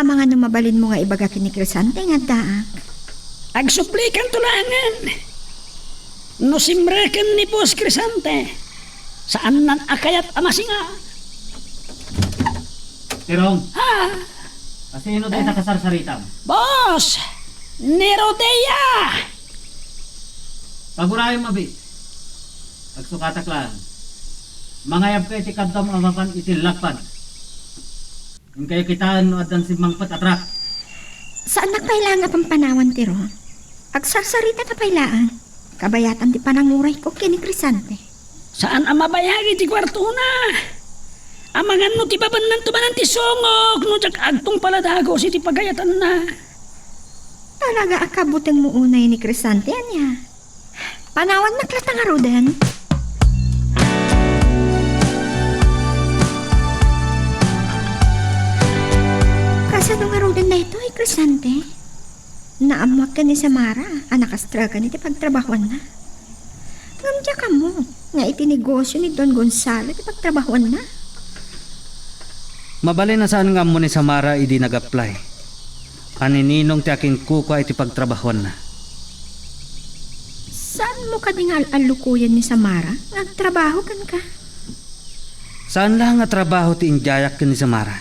amangan no mabalinmo nga ibaga ken ni Crescente nga addaak. Agsublikanto laengen. No simreken ni Boss Crescente, saannan a kayat a masinga. Tirong. Ha? Asino dayta kasarsaritam? Boss! Ni Rodea! Paguraem, abi. Agsukatak laeng. Mangayabka iti kaduam a mapan iti lapad. Inkayo kitaen no addan simmangpet a truck. Saannak pay laeng a pampanawan, Tirong. Agsarsarita ta pay laeng. Kabayatan ti panangurayko ken ni Crescente. Saan a mabayag iti kuartona. Amangan no ti babennanto manen ti sungok no diak agtungpal a dagus iti pagayatanna. Talaga a kabutengmo unay ni Crescente, ania? Panawannak latta ngaruden. Kasano ngaruden daytoy, Crescente? Naammoak ken ni Samara a nakastrek iti pagtrabahuanna. Ngem diak ammo nga iti negosio ni Don Gonzalo ti pagtrabahuanna. Mabalin a saan nga ammo ni Samara idi nag-apply a ni Ninong ti akinkukua iti pagtrabahuanna. Saanmo kadi nga al-allukoyen ni Samara nga agtrabaho kenka? Saan la nga trabaho ti indiayak ken ni Samara.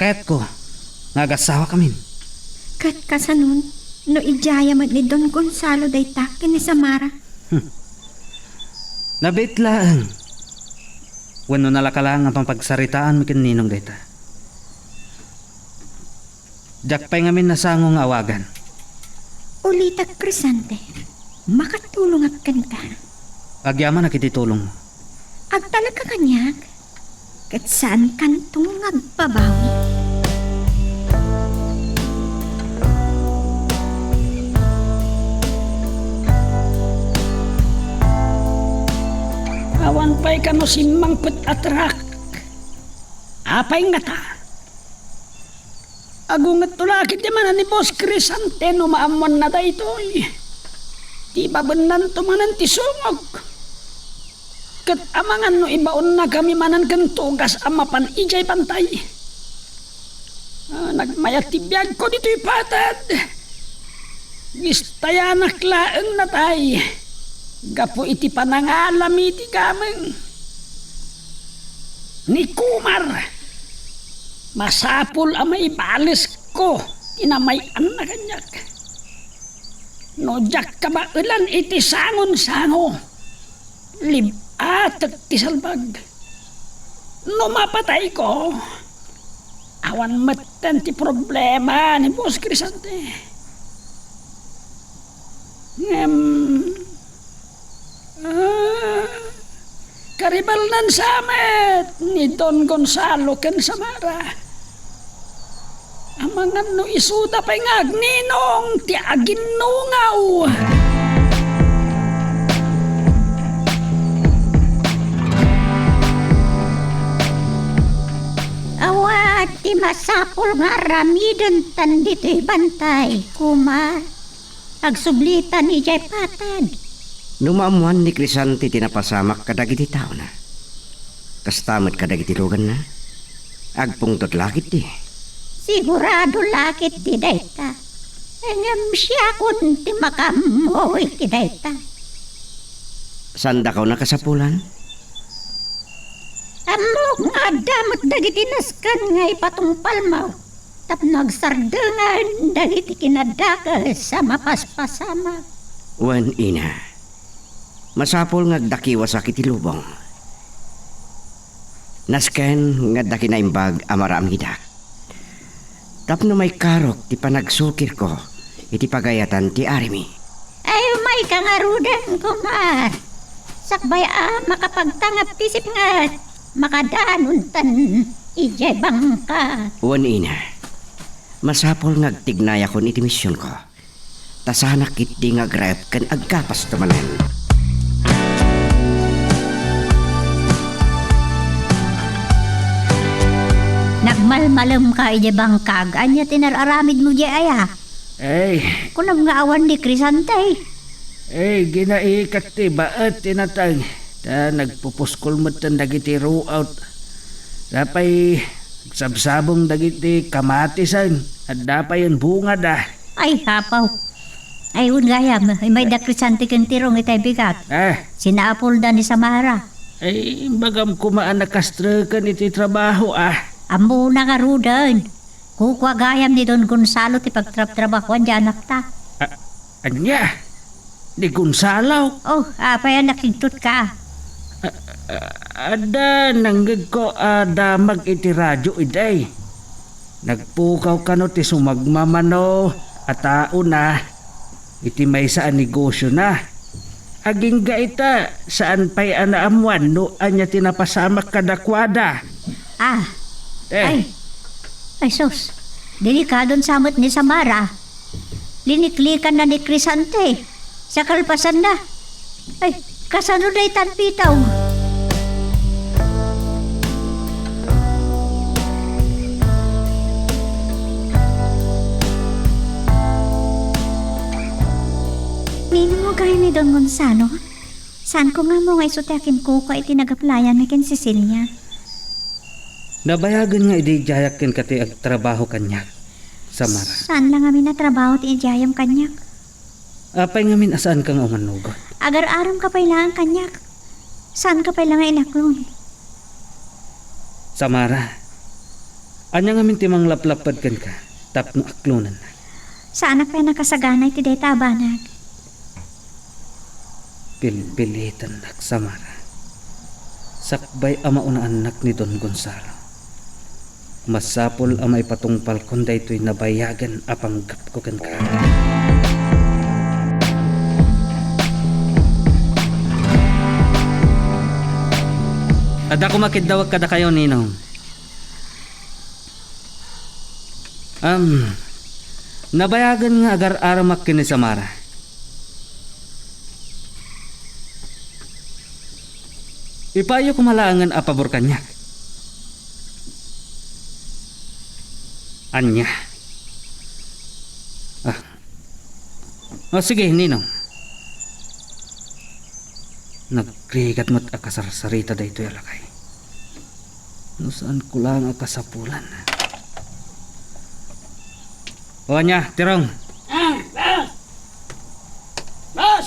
Kayatko nga agasawakamin. Ket kasanon no idiaya met ni Don Gonzalo dayta ken ni Samara? Hmm. Nabiit laeng. Wenno nalaka laeng a mapagsaritaanmi ken Ninong dayta. Diak pay ngamin nasango nga awagan. Ulitek, Crescente. Makatulongak kenka. Agyamanak iti tulongmo. Agtalekka kaniak, ket saankanto nga agbabawi. Awan pay kano simmangpet a truck. Apay ngata? Agungetto la ketdi manen ni Boss Crescente no maammoanna daytoy. Ti babennanto manen ti sungok. Ket amangan no ibaonnakami manen ken tugas a mapan idiay bantay. Ah, nagmayat ti biagko ditoy patad. Gistayanak laeng natay gapu iti panangalami iti gameng. Ni Kumar, masapul a maibalesko ti namay-anna kaniak. No diak kabaelan iti sangon-sango, lib-atek ti salbag. No mapatayko, awan metten ti problema ni Boss Crescente. Ngem, ah, karibalnan sa met ni Don Gonzalo ken Samara. Amangan no isuda pay nga agninong ti aginnungaw. Awa ti Masapul nga aramiden tan ditoy bantay, Kumar. Agsublitan idiay patad. No maammoan ni Crisante ti napasamak kadagiti taona, kasta met kadagiti luganna, agpungtot la ketdi. Sigurado la ketdi dayta. Ngem siakon ti makaammo iti dayta. Saandakaw nakasapulan? Ammok nga adda met dagiti nasken nga ipatungpalmo tapno agsardengen dagiti kinadakes a mapaspasamak. Wen, ina, masapul nga agdakiwasak iti lubong. Nasken nga adda kinaimbag a maramidak tapno maikarok ti panagsukirko iti pagayatan ti arimi. Ay, umayka ngaruden, Kumar. Sakbay a makapagtangap ti sipnget, makadanontan idiay bangka. Wen, ina, masapul nga agtignayakon iti misionko. Ta saanak ketdi nga agraep ken aggapasto manen. Nagmalmalemka idiay bangkag, ania ti nar-aramidmo diay aya? Ay. Kunam nga awan ni Crisante. Ay, ginaikat ti baet ti nateng. Ta nagpupuskol metten dagiti ruot. Apay, agsabsabong dagiti kamatisen. Adda payen bungada. Ay, apaw. Ay, wen gayam, imayda Crisante ken Tirong itay bigat. Ah. Sinapulda ni Samara. Ay, imbagam koma a nakastreken iti trabaho, ah. Ammona ngaruden. Kukua gayam ni Don Gonzalo ti pagtrabtrabahoan ti anakta. A-, ania? Ni Gonzalo? Oh, apay a nakigtotka? A-, a-, adda nangngegko a damag iti radio idiay. Nagpukaw kano ti sumagmamano a taona iti maysa a negosiona. Agingga ita, saan pay a naammoan no ania ti napasamak kadakuada. Ah. Eh. Ay. Ay, sus. Delikadon sa met ni Samara. Liniklikanna ni Crisante. Sa kalpasanna. Ay, kasano daytan, Pitong? Nino mo gayam ni Don Gonzalo? Saanko nga ammo nga isu ti akinkukua iti nagaplayanna ken Cecilia. Nabayagen nga idi idiayak kenka ti agtrabaho kaniak, Samara. Saan la ngamin a trabaho ti idiayam kaniak? Apay ngamin a saanka nga umanugot? Agar-aramka pay laeng kaniak. Saanka pay la nga inaklon. Samara, ania ngamin ti manglaplapped kenka tapno aklonennak? Saanak pay a nakasagana iti dayta a banag. Pilpilitennak, Samara. Sakbay a maunaannak ni Don Gonzalo, masapul a maipatungpalkon daytoy nabayagen a panggepko kenka. Adda koma kiddawek kadakayo, Ninong. Am, nabayagen nga agar-aramak ken ni Samara. Ipaayyo koma laengen a pabor kaniak. Ania? Ah. Ah, sige, Ninong. Nagrigat met a kasarsarita daytoy a lakay. No saanko laeng a kasapulan. O, ania, Tirong? Ah, boss! Boss!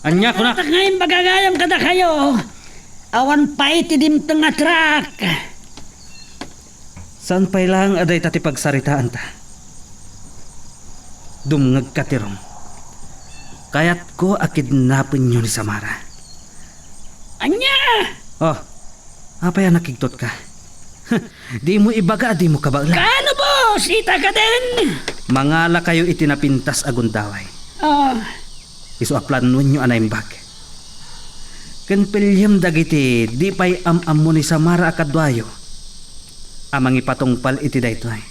Ania, kunak? Ania nga imbaga gayam kadakayo? Awan pay ti dimteng a truck. Saan pay laeng a dayta ti pagsaritaanta? Dumngegka, Tirong. Kayatko a kidnapenyo ni Samara. Ania? Oh, apay a nakigtotka? Dimo ibaga a dimo kabaelan. Kaano, boss? Ita ka din? Mangalakayo iti napintas a gundaway. Ah. Isu a planoenyo a naimbag. Ken pelliem dagiti di pay am-ammo ni Samara a kaduayo a mangipatungpal iti daytoy.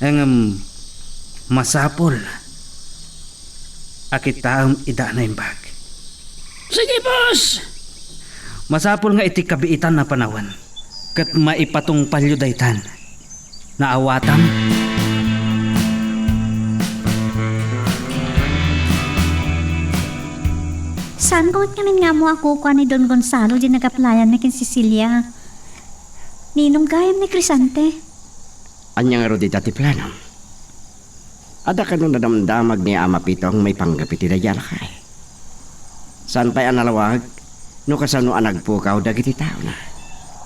Ngem masapul a kitaem ida a naimbag. Sige, boss! Masapul nga iti kabiitan a panawen, Ket maipatungpalyo daytan. Naawatam? Saan ko met ngamin nga ammo a kukua ni Don Gonzalo diay nag-applyan-mi ken Cecilia. Ninong gayam ni Crisante. Ania ngarud ita ti planam? Adda kano nadamdamag ni Ama Pitong maipanggep iti daydiay a lakay? Saan pay a nalawag no kasano a nagpukaw dagiti taona.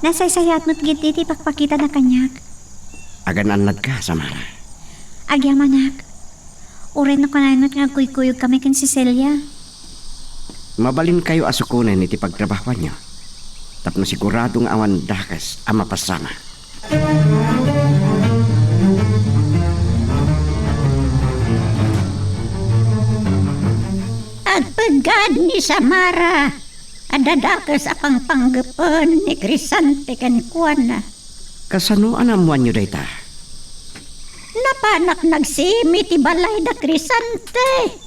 Nasaysayaat met ketdi ti ipakpakitana kaniak. Agan-annadka, Samara? Agyamanak. Uray no kanayon met nga agkuykuyogkami ken Cecilia. Mabalinkayo a sukonen iti pagtrabahoanyo tapno sigurado nga awan dakes a mapasamak. Agpeggad ni Samara. Adda dakes a pangpanggepen ni Crisante kenkuana. Kasano a naammoanyo dayta? Napanak nagsimi ti balay da Crisante.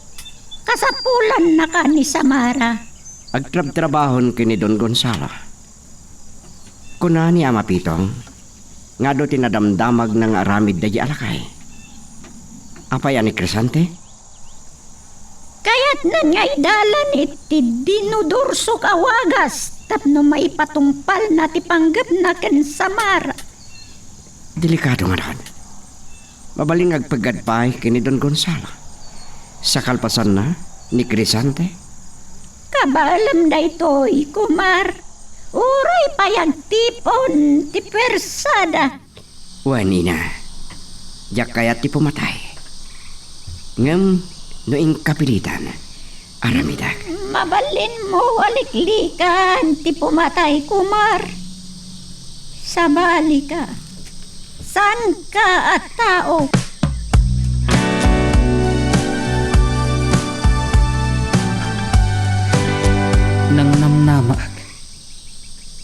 Kasapulannaka ni Samara. Agtrabtrabahon ken ni Don Gonzalo. Kuna ni Ama Pitong nga adu ti nadamdamagna nga aramid daydiay a lakay. Apay a ni Crisante? Kayatnan nga idalan iti dinudursok a wagas tapno maipatungpalna ti panggepna ken Samara. Delikado ngarud. Mabalin nga agpeggad pay ken ni Don Gonzalo. Sa kalpasanna, ni Crisante. Kabaelem daytoy, Kumar. Uray pay agtipon ti puersada. Wen, ina, diak kayat ti pumatay. Ngem no inkapilitan, aramidek. Mabalinmo a liklikan ti pumatay, Kumar. Sabalika. Saanka a tao. Nangnamnamaak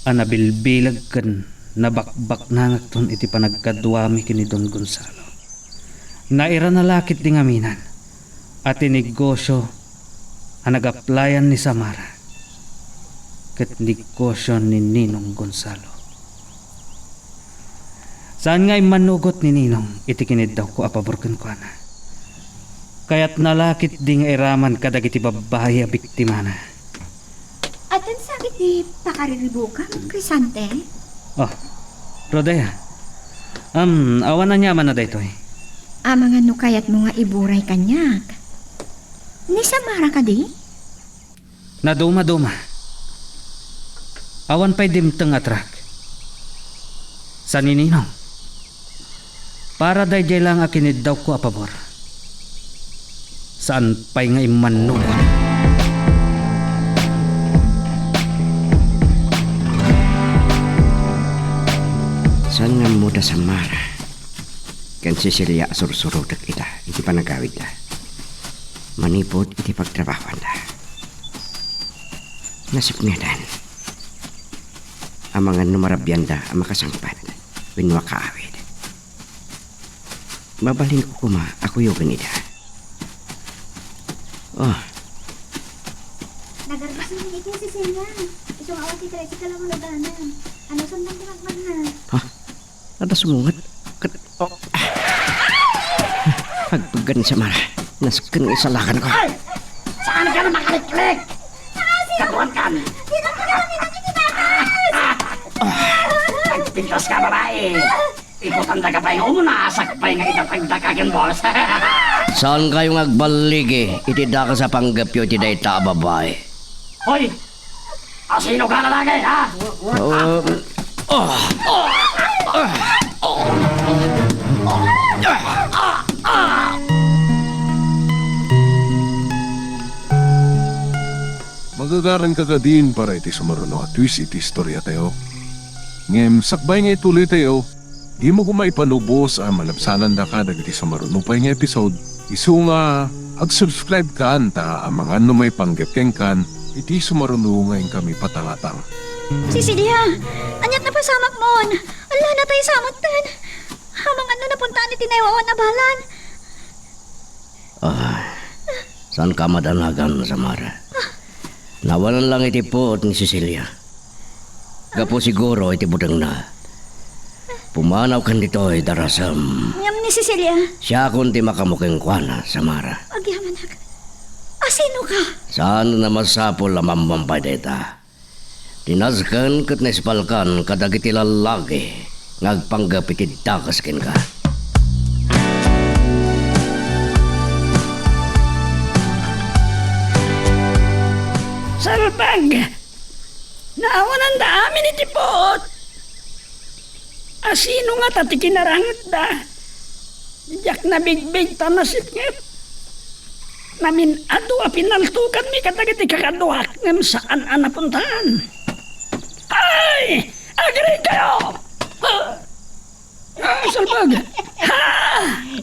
a nabilbileg ken nabakbaknangakton iti panagkaduami ken ni Don Gonzalo. Nairana la ketdi ngaminan a ti negosio a nag-applyan ni Samara ket negosio ni Ninong Gonzalo. Saan nga immanugot ni Ninong iti kiniddawko a pabor kenkuana. Kayatna la ketdi nga iraman kadagiti babbai a biktimana. Addan sa iti pakariribukam, Crisante? Oh, Rodea. Am, awan aniamanna daytoy. Amangan no kayatmo nga iburay kaniak. Ni Samara kadi? Nadumaduma. Awan pay dimteng a truck. Sa ni Ninong. Para daydiay laeng a kiniddawko a pabor. Saan pay nga immanugot. Saan nga ammo da Samara ken Cecilia a sursurotek ita iti panagawidda manipud iti pagtrabahoanda. Nasipngetan. Amangan no marabianda a makasangpet wenno akaawid. Mabalinko koma a kuyogen ida. Oh. Nagarbus ni iti Cecilia. Isu nga awan ti tricycle a maludanan. Ano, saan man ti magmagna? Ha? Adda sumunget. Ket, oh. Agpeggad ni Samara. Nasken nga isalakan ko. Ay! Saan ka na makaliklik? Kaduan kan. Dito ka kami nakikita. Ah! Agpintas ka, babae. Ikutan da ka pay nga umuna, sakbay nga idatag da ka ken boss. Saan kayo nga agballigi iti dakes a panggepyo iti dayta a babae? Hoy! Asino ka, lalaki, ha? Uh, oh. Magagaran ka kadin para iti sumaruno a twist iti istorya tayo. Ngem sakbay nga ituloy tayo, dimo koma ipanubos a malabsanandaka dagiti sumaruno pay nga episode. Isu nga ag-subscribe kan ta amangan no maipanggep kenkan iti sumaruno nga inkami patangatang. Cecilia, aniat napasamakmon? Alla, natay samakten. Amangan no napuntaan iti naiwawan a balan. Ah, saan ka madanagan, Samara? Nawanan lang iti puot ni Cecilia. Gapu siguro iti butengna. Pumanawkan ditoy, darasem. Ngem ni Cecilia? Siakon ti makaammo kenkuana, Samara. Agyamanak. Asinoka? Saan a masapul a mammampay dayta. Tinasken ket naispalkan kadagiti lallaki nga agpanggep iti dakes kenka. Salbag! Naawananda amin iti puot! Asino ngata ti kinarangotda? Diak nabigbig ta nasipnget. Namin-adu a pinaltokanmi kadagiti kakaduak ngem saan a napuntaan. Ay! Agrigayo! Ah! Ah, salbag! Ha!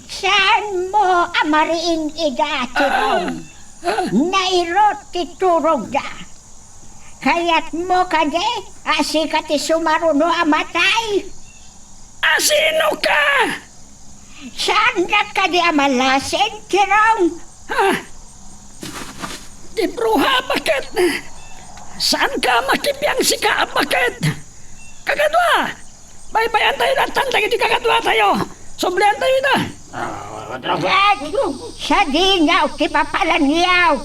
Saanmo a mariing-ida, Tirong? Ah! Nairot ti turogda. Kayatmo kadi a sika ti sumaruno a matay? Asinoka? Saannak kadi a malasin, Tirong? Ha? Ti bruha a baket. Saanka a makibiang, sika a baket? Kakadua! Baybay-antayo latta dagiti kakaduatayo. Subliantayo ida. Ket sadino ti papalanyo?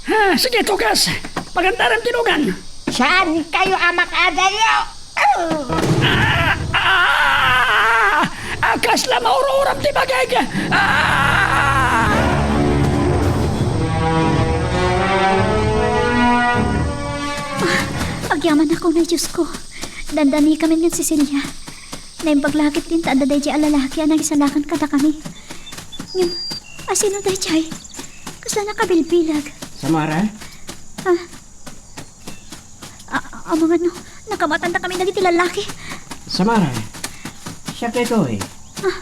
Ha, sige, tugas. Pagantaram ti lugan. Saankayo a makadayo? Ah! Ah! Ah, kasla maururam ti bagik! Ah! Ah, agyamanak unay, Diosko. Dandanikami ni Cecilia. Naimbag la ketdin ta adda daydiay a lalaki a nangisalakan kadakami. Ngem, asino daydiay? Kasla nakabilbilag. Samara? Ah. A-, amangan no, nakamatandakami dagiti lalaki. Samara, siak daytoy. Ah,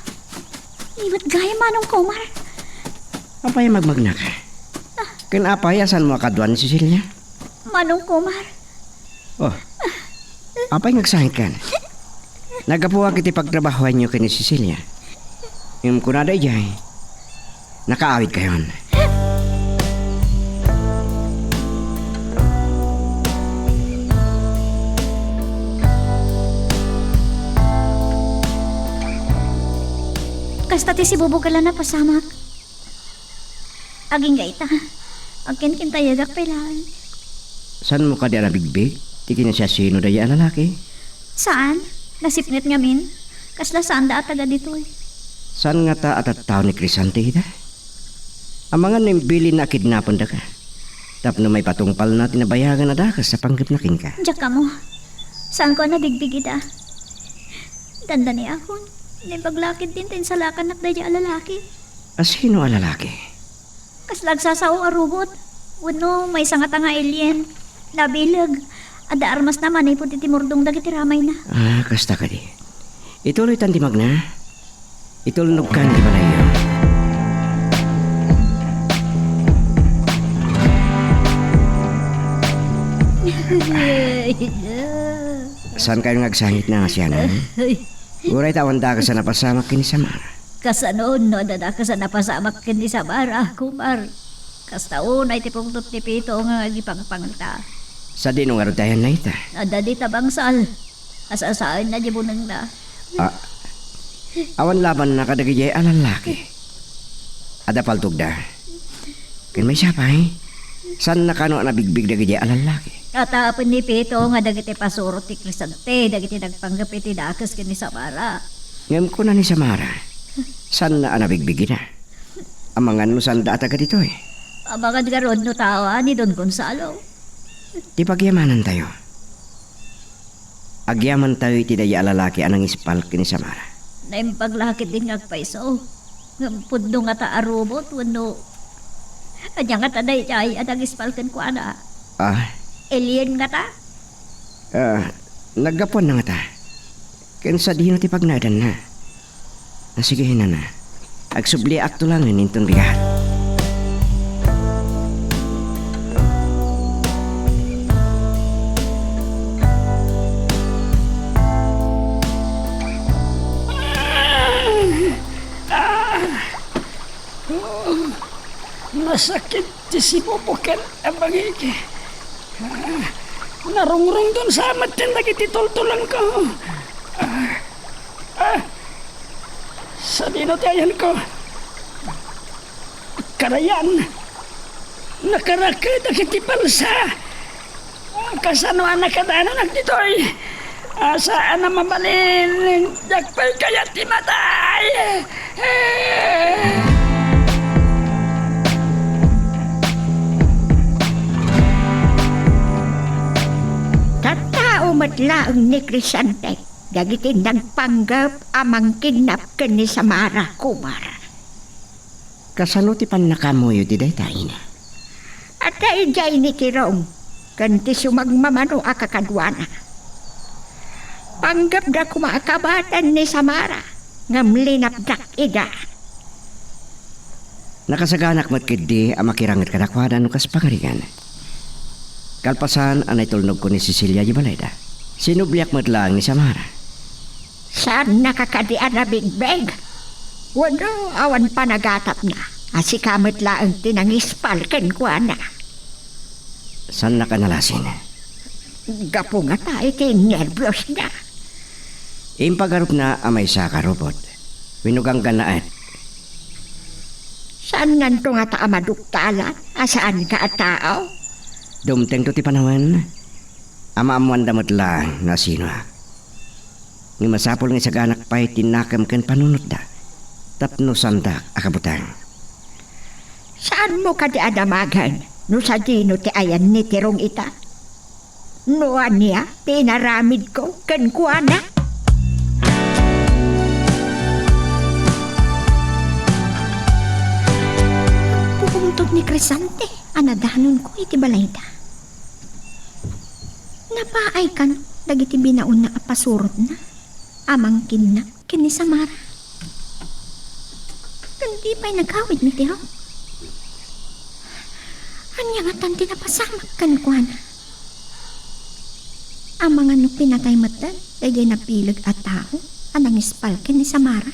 ni met gayam, Manong Komar. Apay a magmagnaka? Ah. Ken apay a saanmo a kaduan ni Cecilia? Manong Komar. Oh. Apay nga agsangitkan? Naggapuak iti pagtrabahoanyo ken ni Cecilia. Ngem kunada idiay, nakaawidkayon. Kasta ti sibubukel a napasamak. Agingga ita, agkinkintayegak pay laeng. Saanmo kadi a nabigbig ti kinasiasino daydiay a lalaki? Saan. Nasipnget ngamin. Kasla saanda a taga ditoy. Saan ngata a tattao ni Crisante ida? Amangan no imbilinna a kidnapendaka tapno maipatungpalna ti nabayagan a dakes a panggepna kenka. Diak ammo. Saanko a nabigbig ida. Dandaniakon. Naimbag la ketdin ta insalakannak daydiay a lalaki. Asino a lalaki? Kasla agsasao a robot. Wenno maysa ngata nga alien. Nabileg. Adda armasna manipud iti murdong dagiti ramayna. Ah, kasta kadi. Ituloytan ti magna. Itulnogkan ti balayyo. Saankayon nga agsangit, Nanang Asiana? Uray ta awan dakes a napasamak ken ni Samara. Kasano no adda dakes a napasamak ken ni Samara, Komar? Kasta unay ti pungtot ni Pito nga agipangpangta. Sadino ngarud ti ayanna ita? Adda dita bangsal. Asasaenna di bunengna. Ah, awan labanna kadagiti a lallaki. Adda paltogda. Ken maysa pay, saanna kano a nabigbig dagiti a lallaki? Atapen ni Pito nga dagiti pasuro ti Crisante dagiti nagpanggep iti dakes ken ni Samara. Ngem kuna ni Samara, saanna a nabigbig ida. Amangan no saanda a taga ditoy. Amangan ngarud no tao a ni Don Gonzalo. Ti pagyamanantayo. Agyamantayo iti daydiay a lalaki a nangispal ken ni Samara. Naimbag la ketdin nga agpayso. Ngem pudno ngata a robot wenno ania ngata daydiay a nangispal kenkuana? Ah? Alien ngata? Ah, naggapuanna ngata. Ken sadino ti pagnaedanna? Ah, sige, nana. Agsubliakto laengen inton bigat. Ah! Ah! Oh, nasakit ti sibubuken a bagik. Ah, narungrungton sa met dagiti tultulongko. Ah, ah, Sadino ti ayanko? Karayan, nakarakek dagiti balsa. Kasano a nakadananak ditoy? Saan a mabalin, diak pay kayat ti matay. Tattao met laeng ni Crisante dagiti nagpanggep a mangkidnap ken ni Samara, Kumar. Kasano ti pannakaammoyo ti dayta, ina? Adda idiay ni Tirong ken ti sumagmamano a kakaduana. Panggepda koma a kabaten ni Samara, ngem linapdak ida. Nakasaganak met ketdi a makiranget kadakuada no kas pagarigan. Kalpasan a naitulnogko ni Cecilia iti balayda, sinubliak met laeng ni Samara. Saannaka kadi a nabigbeg? Wenno awan panagatapna a sika met laeng ti nangispal kenkuana? Saannak a nalasin. Gapu ngata iti nerbiosna. Impagarupna a maysa a karupot wenno ganggannaet. Saannanto ngata a maduktalan a saanka a tao? Dumtengto ti panawen a maammoanda met laeng no asinoak. Ngem masapul nga isaganak pay ti nakem ken panunotda tapno saandak a kabuteng. Saanmo kadi a damagen no sadino ti ayan ni Tirong ita? No ania ti inaramidko kenkuana? Agpukomtot ni Crescente a nadanonko iti balayda. Napaay kano dagiti binaonna a pasurotna a mangkidnap ken ni Samara? Ken di pay nagawid ni Tirong? Ania ngatan ti napasamak kenkuana? Amangan no pinatay metten daydiay nabileg a tao a nangispal ken ni Samara?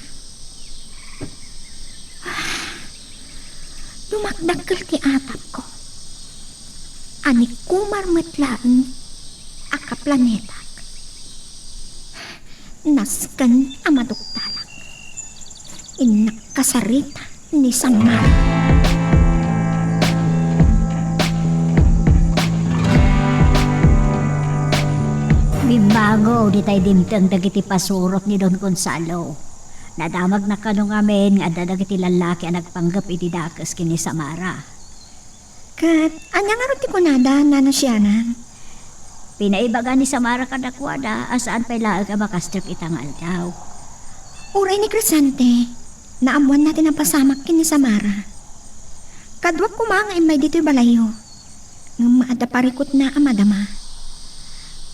Dumakdakkel ti atapko a ni Kumar met laeng a kaplanetak. Nasken a maduktalak. Innak kasarita ni Samara. Bimmango, ditay dimteng dagiti pasurot ni Don Gonzalo. Nadamagna kano ngamin nga adda dagiti lallaki a nagpanggep iti dakes ken ni Samara. Ket ania ngarud ti kunada, Nana Sianang? Pinaibaga ni Samara kadakuada a saan pay laeng a makastrek ita nga aldaw. Uray ni Crescente, naammoanna ti napasamak ken ni Samara. Kaduak koma nga immay ditoy balayyo. Ngem adda parikutna a madama.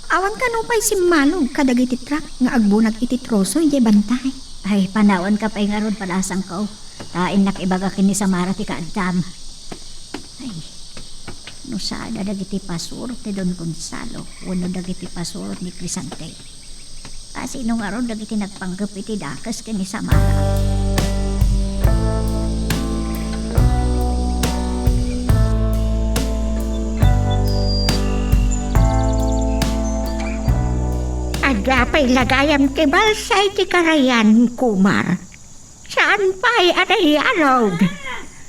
Awan kano pay simmalog kadagiti trak nga agbunag iti troso idiay bantay. Ay, panawanka pay ngarud, padasangko. Ta innak ibaga ken ni Samara ti kaaddam. Ay, no sada dagiti pasurot ni Don Gonzalo wenno dagiti pasurot ni Crisante, asino ngarud dagiti nagpanggep iti dakes ken ni Samara? Adda pay la gayam ti balsa iti karayan, Kumar. Saan pay a naialog?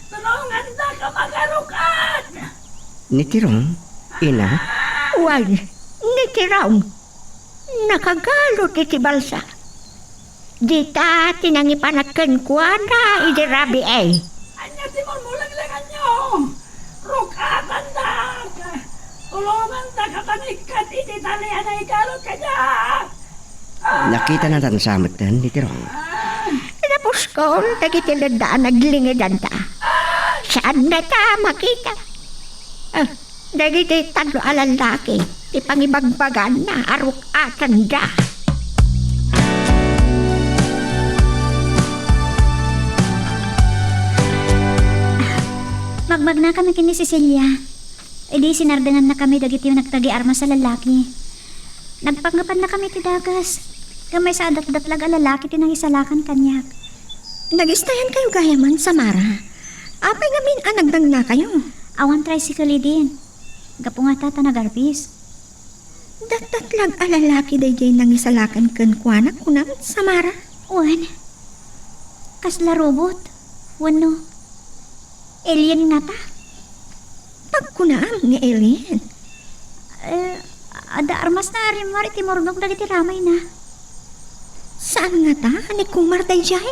Tulongandaka, magaruk-at! Ni Tirong, ina? Wen, ni Tirong. Nakagalud iti balsa. Dita ti nangipanak kenkuana idi rabii. Ania ti mulmulenglenganyo? Ruk-atandak! Tulongandaka panikkat iti tali a naigalud kaniak! Nakitana tansa metten ni Tirong. Napuskol dagiti ledda a naglingedanta. Saannata a makita. Ah, dagiti tallo a lallaki ti pangibagbaganna a ruk-atanda. Magmagnakami ken ni Cecilia. Idi sinardengannakami dagiti nagtagi armas a lallaki. Nagpanggepannakami ti dakes. Ngem maysa a datdatlag a lalaki ti nangisalakan kaniak. Nagistayankayo gayamen, Samara. Apay ngamin a nagdangnakayo? Awan tricycle idin. Gapu ngata ta nagarbis. Datdatlag a lalaki daydiay nangisalakan kenkuana, kunam, Samara? Wen. Kasla robot? Wenno alien ngata? Pagkunaam nga alien? Eh, adda armas na rimmuar iti murnok dagiti ramayna. Saan ngata a ni Kumar daydiay?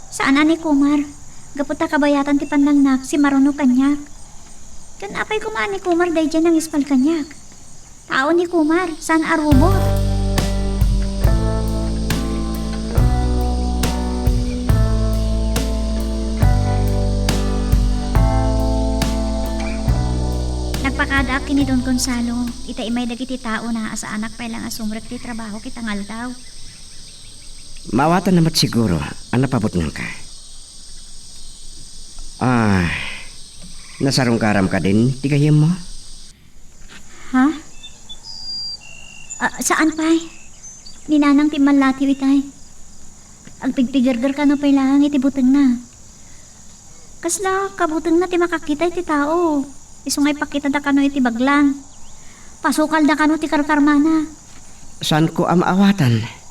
Saan a ni Kumar. Gapu ta kabayatan ti pannangnak, simmaruno kaniak. Ken apay koma a ni Kumar daydiay nangispal kaniak? Tao ni Kumar, saan a robot. Nagpakadaak ken ni Don Gonzalo, ita immay dagiti taona a saanak pay laeng a sumrek ti trabaho kita nga aldaw. Maawatanna met siguro a napabutngangka. Ah, nasarungka kadin ti gayyemmo? Ha? Ah, saan pay? Ni Nanang ti immallatiw itay. Agpigpigerger kano pay laeng iti butengna. Kasla kabutengna ti makakita iti tao. Isu nga ipakitada kano iti baglang. Pasukalda kano ti karkarmana. Saanko a maawatan.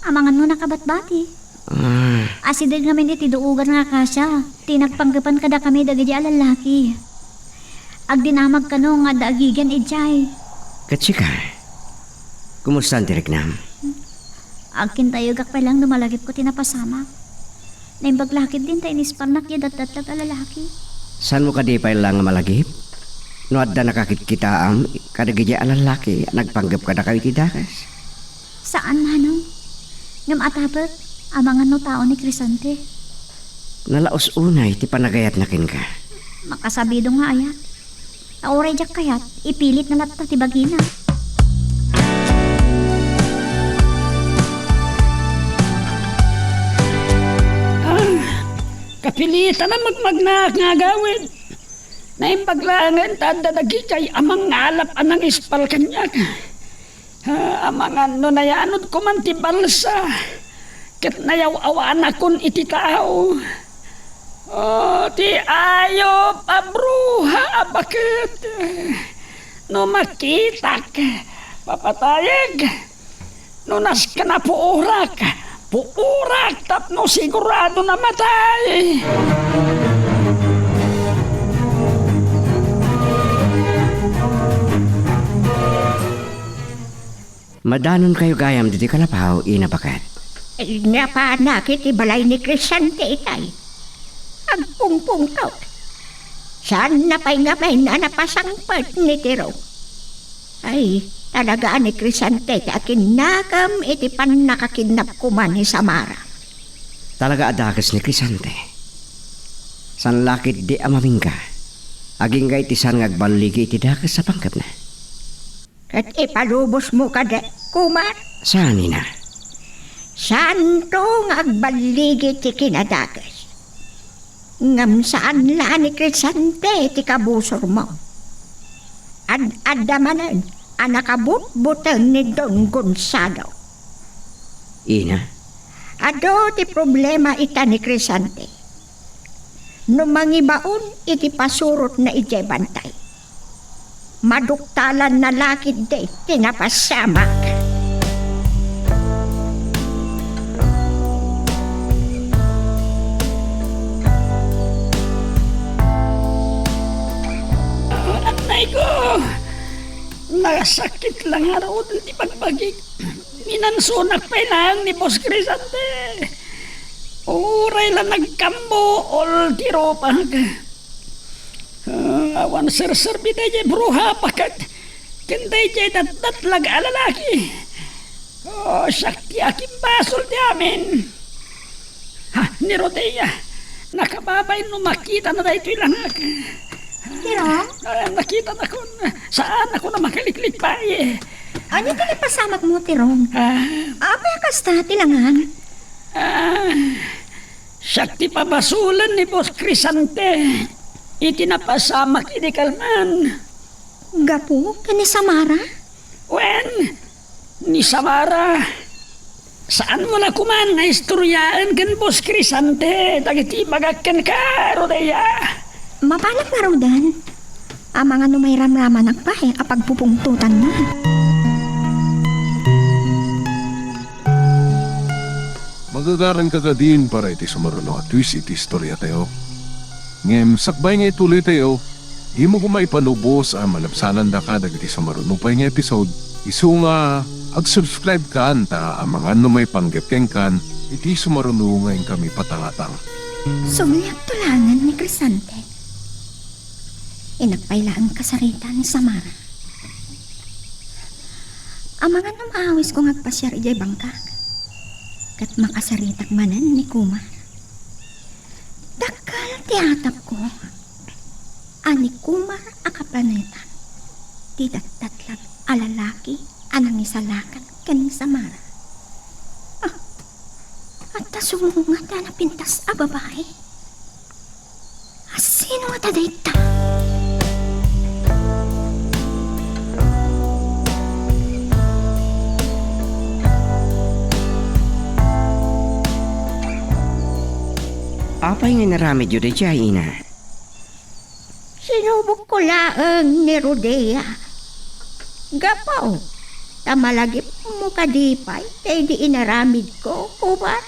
Amangan no nakabatbati. Ah. Asideg ngamin iti duugan nga akasia ti nagpanggepan kadakami dagiti a lallaki. Agdinamag kano nga adda agigian idiay. Ket sika? Kumustan ti riknam? Agkintayegak pay laeng no malagipko ti napasamak. Naimbag la ketdin ta inispalnak diay datdatlag a lalaki. Saanmo kadi pay laeng a malagip? No adda nakakitkitaam kadagiti a lalaki a nagpanggep kadakayo iti dakes? Saan, Manong. Ngem atapek, amangan no tao ni Crisante. Nalaus unay ti panagayatna kenka. Makasabidong nga ayat. Ta uray diak kayat, ipilitna latta ti bagina. Ah, kapilitan a magmagnaak nga agawid. Naimbag laengen ta adda dagiti a mangalap a nangispal kaniak. Ah, amangan no nayanodko man ti balsa, ket nayaw-awanakon iti tao. Oh, ti ayup a bruha a baket. No makitak, papatayek. No nasken a puorak, puorak tapno sigurado a matay. Madanonkayo gayam ditoy kalapaw, Ina Baket. Ay, napanak iti balay ni Crisante itay. Agpungpungtot. Saanna pay ngamin a napasangpet ni Tiro. Ay, talaga a ni Crisante ti akinnakam iti pannakakidnapko man ni Samara. Talaga a dakes ni Crisante. Saan la ketdi a mamingga. Agingga iti saan nga agballigi iti dakes a panggepna. Ket ipalubosmo kadi, Kumar? Saan, Ina? Saanto nga agballigi ti kinadakes. Ngem saan la a ni Crisante ti kabusormo. Ad-adda manen a nakabutbuteng ni Don Gonzalo. Ina? Adu ti problema ita ni Crisante. No mangibaon iti pasurotna idiay bantay, maduktalanna la ketdi ti napasamak. Anay ko! Nasakit la ngarud ti bagbagik. Minansonak pay laeng ni Boss Crisante. Uray la nagkambuol ti rupak. Ah, awan serserbi daydiay bruha a baket ken daydiay datdatlag a lalaki. Oh, siak ti akimbasol ti amin. Ha, ni Rodea. Nakababay no makitana daytoy langak. Tiro? Ah, nakitanakon. Saanakon a makaliklikpay. Ania ti napasamakmo, Tiro? Ah. Apay a kasta ti langan? Ah, siak ti pabasolen ni Boss Crisante iti napasamak idi kalman. Gapu ken ni Samara? Wen, ni Samara. Saanmo la koman nga istoryaen ken Boss Crisante dagiti ibagak kenka, Rodea? Mapanak ngaruden. Amangan no mairamramanak pay a pagpupungtotanna. Agagaranka kadin para iti sumaruno a twist iti istoriatayo. Ngem sakbay nga ituloytayo, dimo koma ipanubos a malabsanandaka dagiti sumaruno pay nga episode. Isu nga ag-subscribe kan ta amangan no maipanggep kenkan iti sumaruno nga inkami patangatang. Subliakto laengen ni Crisante. Innak pay laeng kasarita ni Samara. Amangan no maawisko nga agpasiar idiay bangkak, ket makasaritak manen ni Kumar. Dakkel ti atapko a ni Kumar a kaplanetan ti tattatlag a lalaki a nangisalakan ken ni Samara. Ah, adda sumungad a napintas a babai. Sino ngata dayta? Apay nga inaramidyo daydiay, ina? Sinubokko laeng ni Rodea. Gapu ta malagipmo kadi pay daydi inaramidko, Kumar?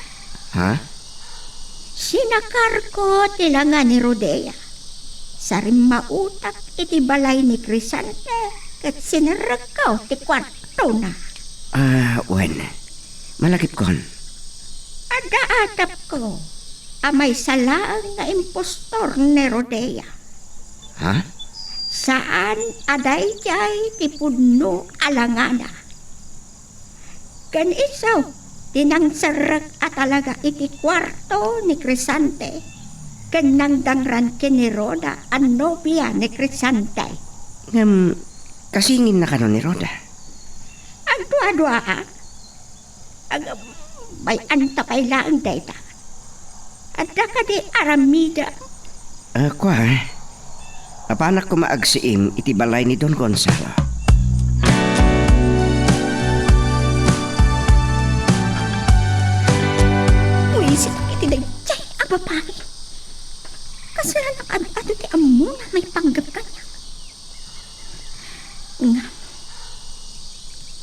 Ha? Sinakarko ti langa ni Rodea. Sarimmautak iti balay ni Crisante ket sinerrekko ti kuartona. Ah, wen. Malagipkon. Adda atapko a maysa laeng nga impostor ni Rodea. Ha? Saan a daydiay ti pudno a langana. Ken isu ti nangserrek a talaga iti kuarto ni Crisante ken nangdangran ken ni Roda a nobia ni Crisante. Ngem, kasinginna kano ni Roda? Agduaduaak. Agam, bay-anta pay laeng dayta. Adda kadi aramidem? Ah, kua, apanak koma agsiim iti balay ni Don Gonzalo. Buisitak iti daydiay a babai. Kasla nakaad-adu ti ammona maipanggep kaniak. Ngem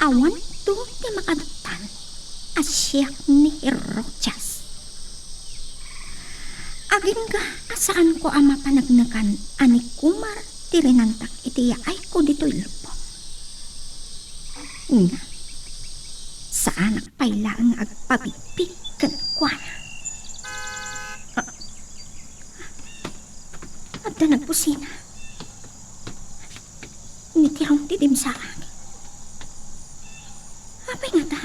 awan daytoy ti makaduktan a siak ni Herodias. Agingga a saanko a mapaneknekan a ni Kumar ti rinantak iti yaayko ditoy luppo. Ngem saanak pay laeng nga agpabigbi kenkuana. Ah, adda nagbusina. Ni Tirong ti dimsaak. Apay ngata?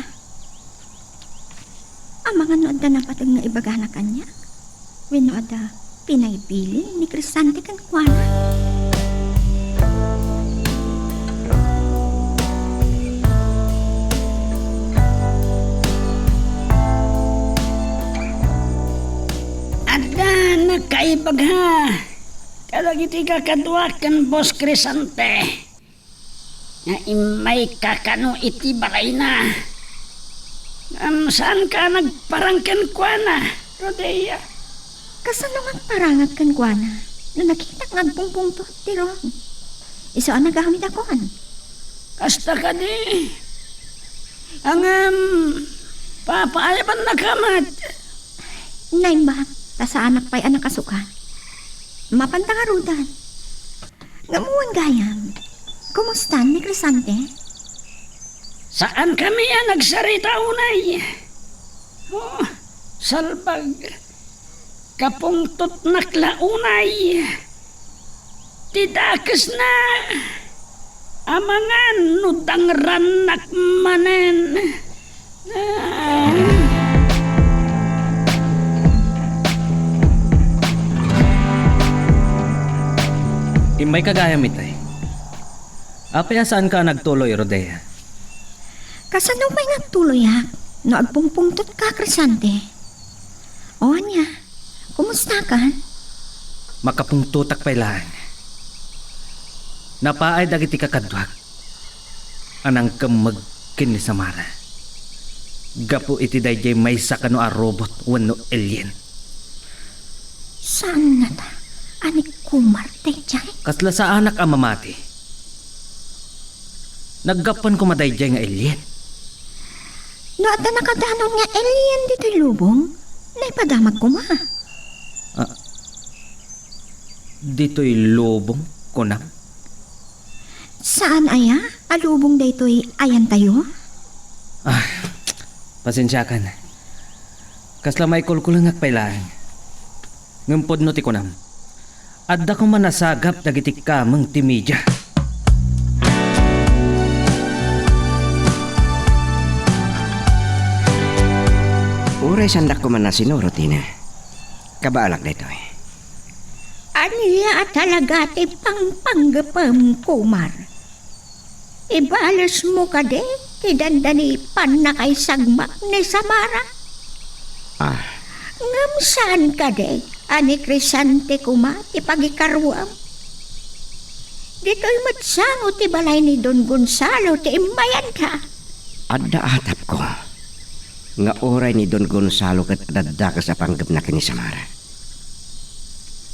Amangan no adda napateg nga ibagana kaniak? Wenno adda pinaybilin ni Crisante kenkuana? Adda nakaibaga kadagiti kakaduak ken Boss Crisante nga immayka kano iti balayna. Ngem saanka a nagparang kenkuana, Rodea? Kasano nga agparangak kenkuana no nakitak nga agpungpungtot ti Ron? Isu a nagamidakon. Kasta kadi. Ngem, papaayabannaka met. Naimbag, ta saanak pay a nakasukat. Mapanta ngaruden. Ngem wen gayam, kumustan ni Crisante? Saankami a nagsarita unay. Oh, salbag. Kapungtotnak la unay ti dakesna. Amangan no dangrannak manen. Ah. Immayka gayam itay. Apay a saanka a nagtuloy, Rodea? Kasano pay nga agtuloyak no agpungpungtotka, Crisante? O ania, kumustakan? Makapungtotak pay laeng. Napaay dagiti kakaduak a nangkemmeg ken ni Samara gapu iti daydiay maysa kano a robot wenno alien. Saan ngata a ni Kumar daydiay? Kasla saanak a mamati. Naggapuan koma daydiay nga alien. No adda nakadanon nga alien ditoy lubong, naipadamag koma. Ah, ditoy lubong, kunam? Saan aya a lubong daytoy ayantayo? Ah, pasensiakan. Kasla maikulkulengak pay laeng. Ngem pudno ti kunam. Adda koma nasagap dagiti kameng ti media. Uray saandak koma nasinuro, Tina. Kabaalak daytoy. Ania a talaga ti pangpanggepem, Kumar? Ibalesmo kadi ti dandani pannakaisagmak ni Samara? Ah. Ngem saan kadi a ni Crisante koma ti pagikaruam? Ditoy met sango ti balay ni Don Gonzalo ti immayanda. Adda atapko nga uray ni Don Gonzalo ket adda dakes a panggepna ken ni Samara.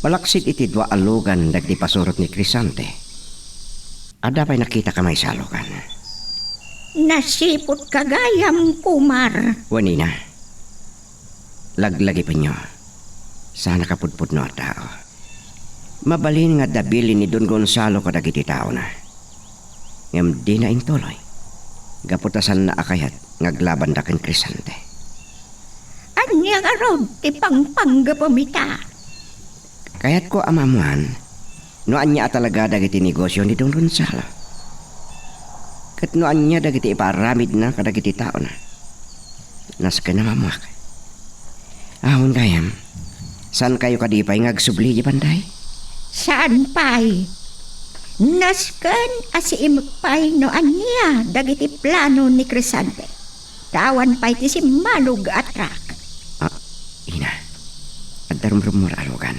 Malaksid iti dua a lugan dagiti pasurot ni Crisante, adda pay nakitaka maysa a lugan. Nasiputka gayam, Kumar. Wen, Ina. Laglagipenyo. Saanaka pudpudno a tao. Mabalin nga adda bilin ni Don Gonzalo kadagiti taona. Ngem dina intuloy. Gapu ta saanna a kayat nga aglabanda ken Crisante. Ania ngarud ti pangpanggepem ita? Kayatko a maammoan no ania a talaga dagiti negosio ni Don Gonzalo. Ket no ania dagiti ipaaramidna kadagiti taona. Nasken a maammoak. Awan gayam, saankayo kadi pay nga agsubli iti panday? Saan pay. Nasken a siimek pay no ania dagiti plano ni Crisante. Awan pay ti simmalog a truck. Ah, Ina, adda rumrummuar a lugan.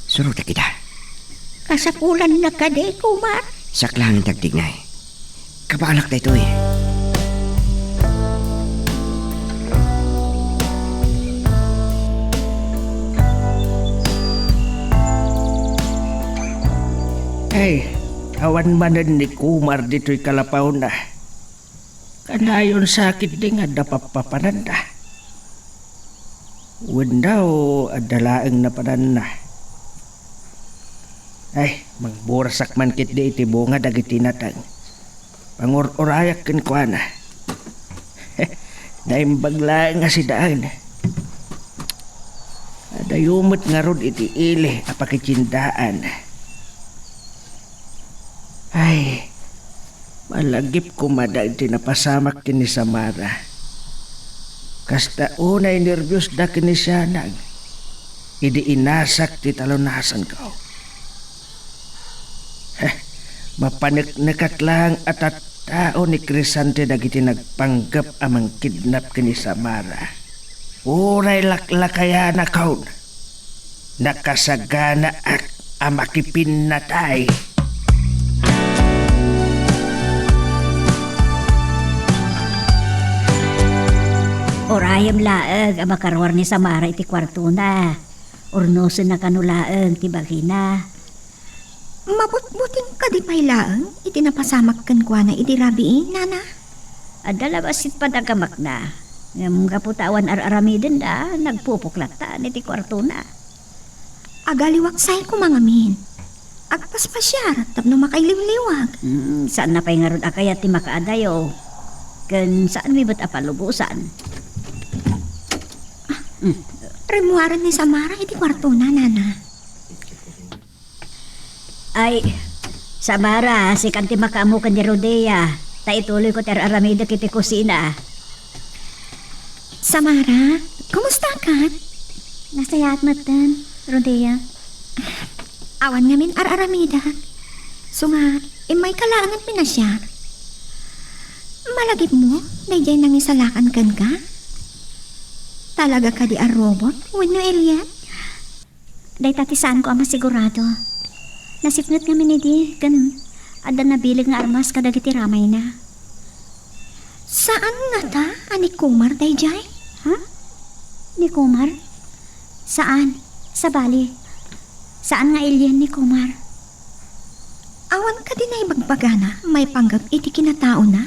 Surotek ida. Kasapulanna kadi, Kumar? Saklangen ti agtignay. Kabaalak daytoy. Ay, awan manen ni Kumar ditoy kalapawna. Kanayon sa ketdi nga adda pappapananda. Wenno adda laeng napananna. Ay, mangborasak man ketdi iti bunga dagiti nateng. Pangur-urayak kenkuana. Naimbag laeng a sidaen. Adayo met ngarud iti ili a pakitiendaan. Ay, malagip koma dagiti napasamak ken ni Samara. Kasta unay nerbiosda ken ni Sianag idi inasak ti talunasanko. Heh, mapaneknekat laeng a tattao ni Crisante dagiti nagpanggep a mangkidnap ken ni Samara. Uray laklakayanakon, nakasaganaak a makipinnatay. Urayem laeng a makaruar ni Samara iti kuartona. Urnosenna kano laeng ti bagina. Mabutbuting kadi pay laeng iti napasamak kenkuana idi rabii, nana? Adda la bassit panagkamakna, ngem gapu ta awan ar-aramidenda, nagpupok latta iti kuartona. Agaliwak say koma ngamin. Agpaspasiar tapno makailiwliwag. Hmm, saanna pay ngarud a kayat ti makaadayo. Ken saan mi met a palubosan. Ah, hmm. Rimmuaren ni Samara iti kuartona, nana. Ay, Samara, sikan ti makaammo ken ni Rodea. Ta ituloyko ti ar-aramidek iti kusina. Samara, kumustakan? Nasayaat metten, Rodea. Awan ngamin ar-aramidak. Isu nga, immayka laeng a pinasiar. Malagipmo, daydiay nangisalakan kenka? Talaga kadi a robot wenno alien? Dayta ti saanko a masigurado. Nasipnget ngamin idi ken adda nabileg nga armas kadagiti ramayna. Saan ngata a ni Kumar daydiay? Ha? Ni Kumar? Saan. Sabali, saan nga alien ni Kumar. Awan kadi naibagbagana maipanggep iti kinataona?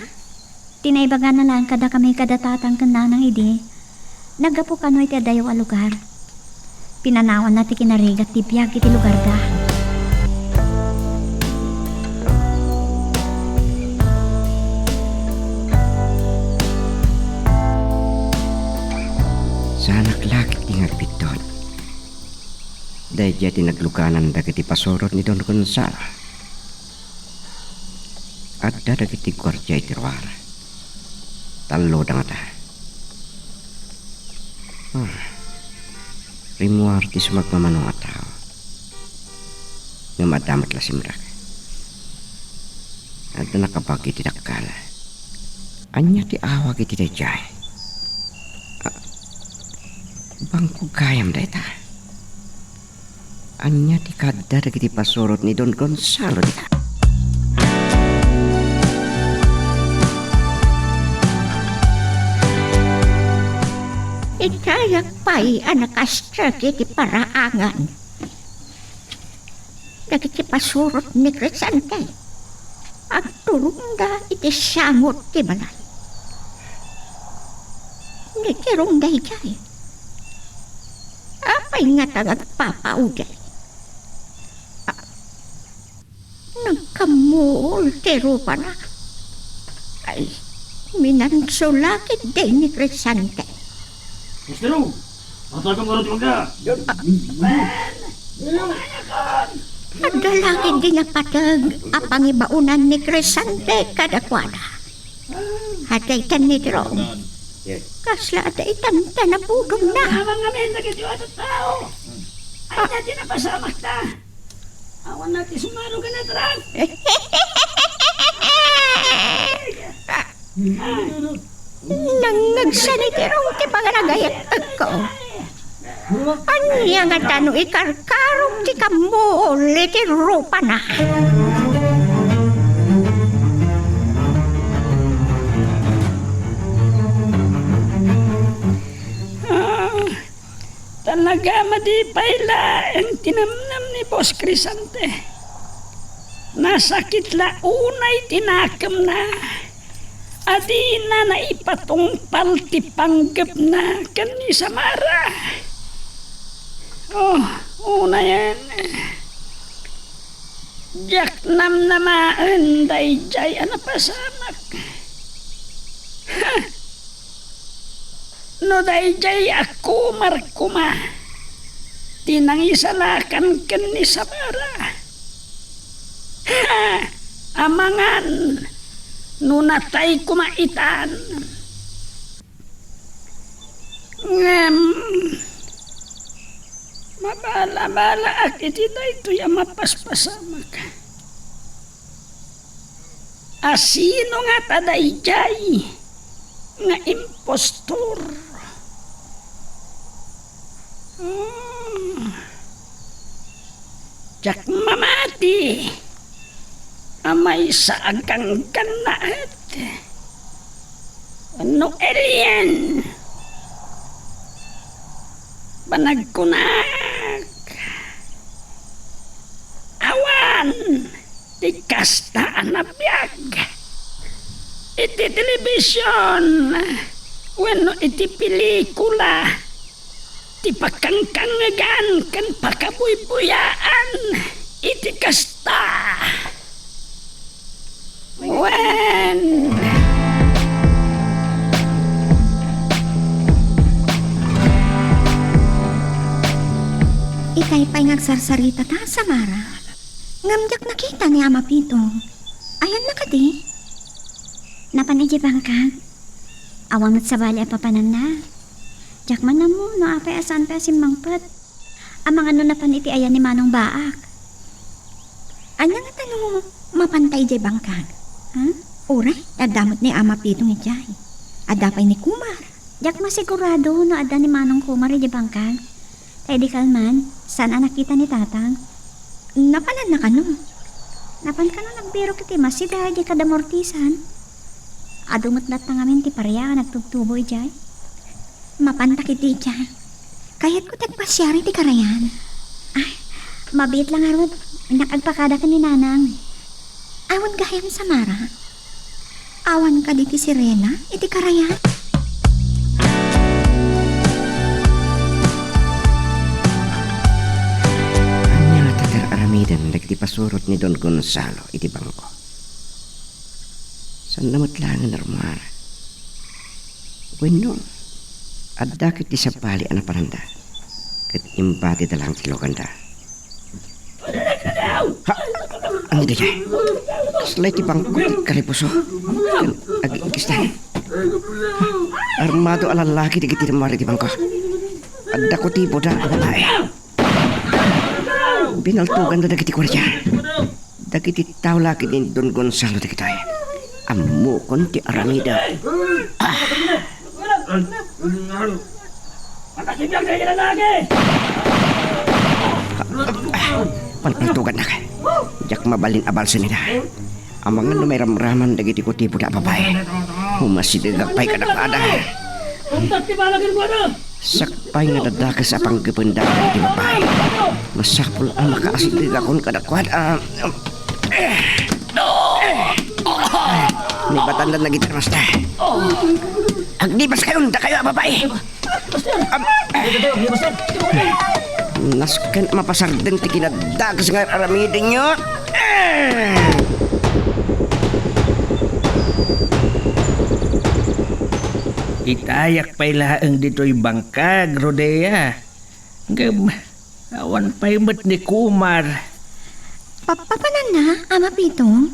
Ti naibagana laeng kadakami kada tatang ken nanang idi, naggapu kano iti adayo a lugar. Pinanawanna ti kinarigat ti biag iti lugarda. Saanak la ketdi nga agbiddut. Daydiay ti nagluganan dagiti pasurot ni Don Gonzalo. Adda dagiti guardia iti ruar. Talloda ngata. Ah, rimmuar ti sumagmamano a tao. Ngem adda met la simrek. Adda nakabag iti dakkel. Ania ti awag iti daydiay? Ah, bangko gayam dayta. Ania ti kaadda dagiti pasurot ni Don Gonzalo dita? Itayak pay a nakastrek iti paraangan. Dagiti pasurot ni Crescente, agturongda iti sangot ti balay. Ni Tirong daydiay. Apay ngata nga agpapaudel? Ah, nagkammuol ti rupana. Ay, minanso la ketdi ni Crescente. Mister Tirong, patagam nga rudyo ka. Adda la ketdi napateg a pangibaonan ni Crescente kadakuada. Adda itan ni Tirong. Kasla adda itan ta napudongna. Amangan amin dagiti adu tao. Ay, dati napasamakta. Awan na ti sumaro ka na, Tran. Nangngegsa ni Tirong ti panagayat-ekko. Ania ngata no ikarkarok ti kammuol iti rupana? Ah, talaga, madi pay laeng ti namnam ni Boss Crescente. Nasakit la unay ti nakemna a dina naipatungpal ti panggepna ken ni Samara. Oh, unayen, diak namnamaen daydiay a napasamak. Ha! No daydiay a kumar koma ti nangisalakan ken ni Samara. Ha! Amangan no natay koma itan. Ngem, mabalabalaak iti daytoy a mapaspasamak. A sino ngata daydiay nga impostor? Hmm. Diak mamati a maysa a ganggannaet wenno alien. Panagkunak, awan ti kasta a nabiag iti television wenno iti pelikula ti pakangkangegan ken pakabuybuyaan iti kasta. Wen. Itay pay nga agsarsarita ta, Samara. Ngem diak nakita ni Ama Pitong. Ayanna kadi? Napan idiay bangkag. Awan met sabali a papananna. Diak man ammo no apay a saan pay a simmangpet. Amangan no napan iti ayan ni Manong Baak. Ania ngata no mapanta idiay bangkag? Ha? Uray, adda met ni Ama Pitong idiay. Adda pay ni Kumar. Diak masigurado no adda ni Manong Kumar idiay bangkag. Ta idi kalman, saan a nakita ni Tatang. Napananna kano? Napan kano nagbirok iti masida idiay kada mortisan? Adu met latta ngamin ti paria a nagtubtubo idiay. Mapanta ketdi idiay. Kayatko ti agpasiar iti karayan. Ay, mabiit la ngarud. Innak agpakada ken ni Nanang. Awan gayam, Samara. Awan kadi ti sirena iti karayan? Ania ngata ti ar-aramiden dagiti pasurot ni Don Gonzalo iti bangko? Saanna met laengen a rummuar. Wenno, adda ket ti sabali a napananda, ket imbatida laeng ti luganda. Ha? Ania daydiay? Kasla iti bangko ti karipuso ken ag-iinkistan. Armado a lallaki dagiti rummuar iti bangko. Adda kutipoda a babai. Binaltoganda dagiti guardia. Dagiti tao la ket ni Don Gonzalo dagitoy. Ammokon ti aramidek. Ah! Palpaltugannak. Diak mabalin a balsen ida. Amangan no mairamraman dagiti kutipoda a babai. Umasidegak pay kadakuada. Sakbay nga dadakes a panggependa dagiti babai, masapul a makaasidegakon kadakuada. Nibatanda dagiti armasta. Agdipaskayon, dakayo a babai. Am-, nasken a mapasardeng ti kinadakes nga ar-aramidenyo. Itayak pay laeng ditoy bangkag, Rodea. Ngem, awan pay met ni Kumar. Papapananna, Ama Pitong?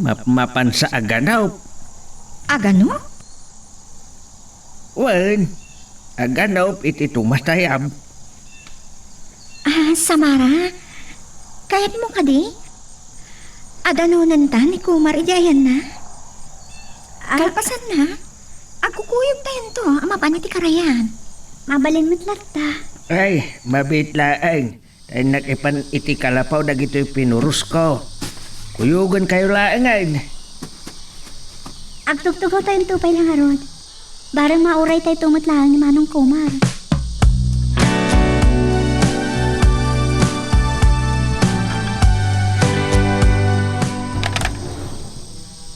Mapmapansa a ganop. A ganop? Wen, a ganop iti tumatayab. Ah, Samara, kayatmo kadi? Adanonenta ni Kumar iti ayanna? Ah. Kalpasanna, agkukuyogtayanto a mapan iti karayan. Mabalin met latta. Ay, mabiit laeng. Tayennak ipan iti kalapaw dagitoy pinurosko. Kuyogenkayo laengen. Agtugtugawtayanto pay la ngarud. Bareng mauraytayto met laeng ni Manong Kumar.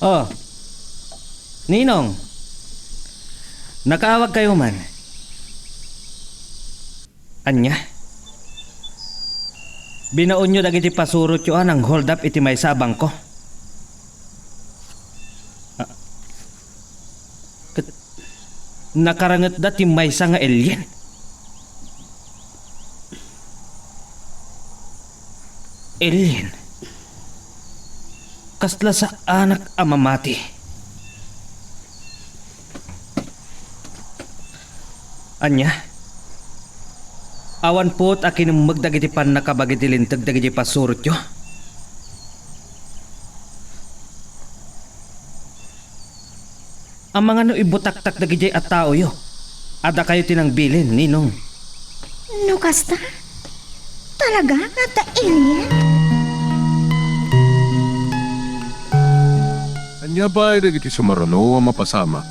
Oh, Ninong, nakaawagkayo man. Ania? Binaonyo dagiti pasurotyo a nang-hold up iti maysa a bangko? Ah, ket nakarangetda ti maysa nga alien. Alien? Kasla saanak a mamati. Ania? Awan put a kinemmeg dagiti pannakabagi ti linteg dagiti pasurotyo? Amangan no ibutaktak dagidiay a taoyo. Adda kayo ti nangbilin, Ninong. No kasta, talaga nga adda alien? Ania pay dagiti sumarno a mapasamak?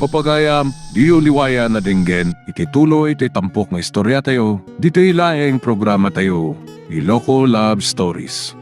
Papagayam, diyo liwayan a denggen iti tuloy ti tampok nga istoriatayo, ditoy laeng programatayo, Iloko Love Stories.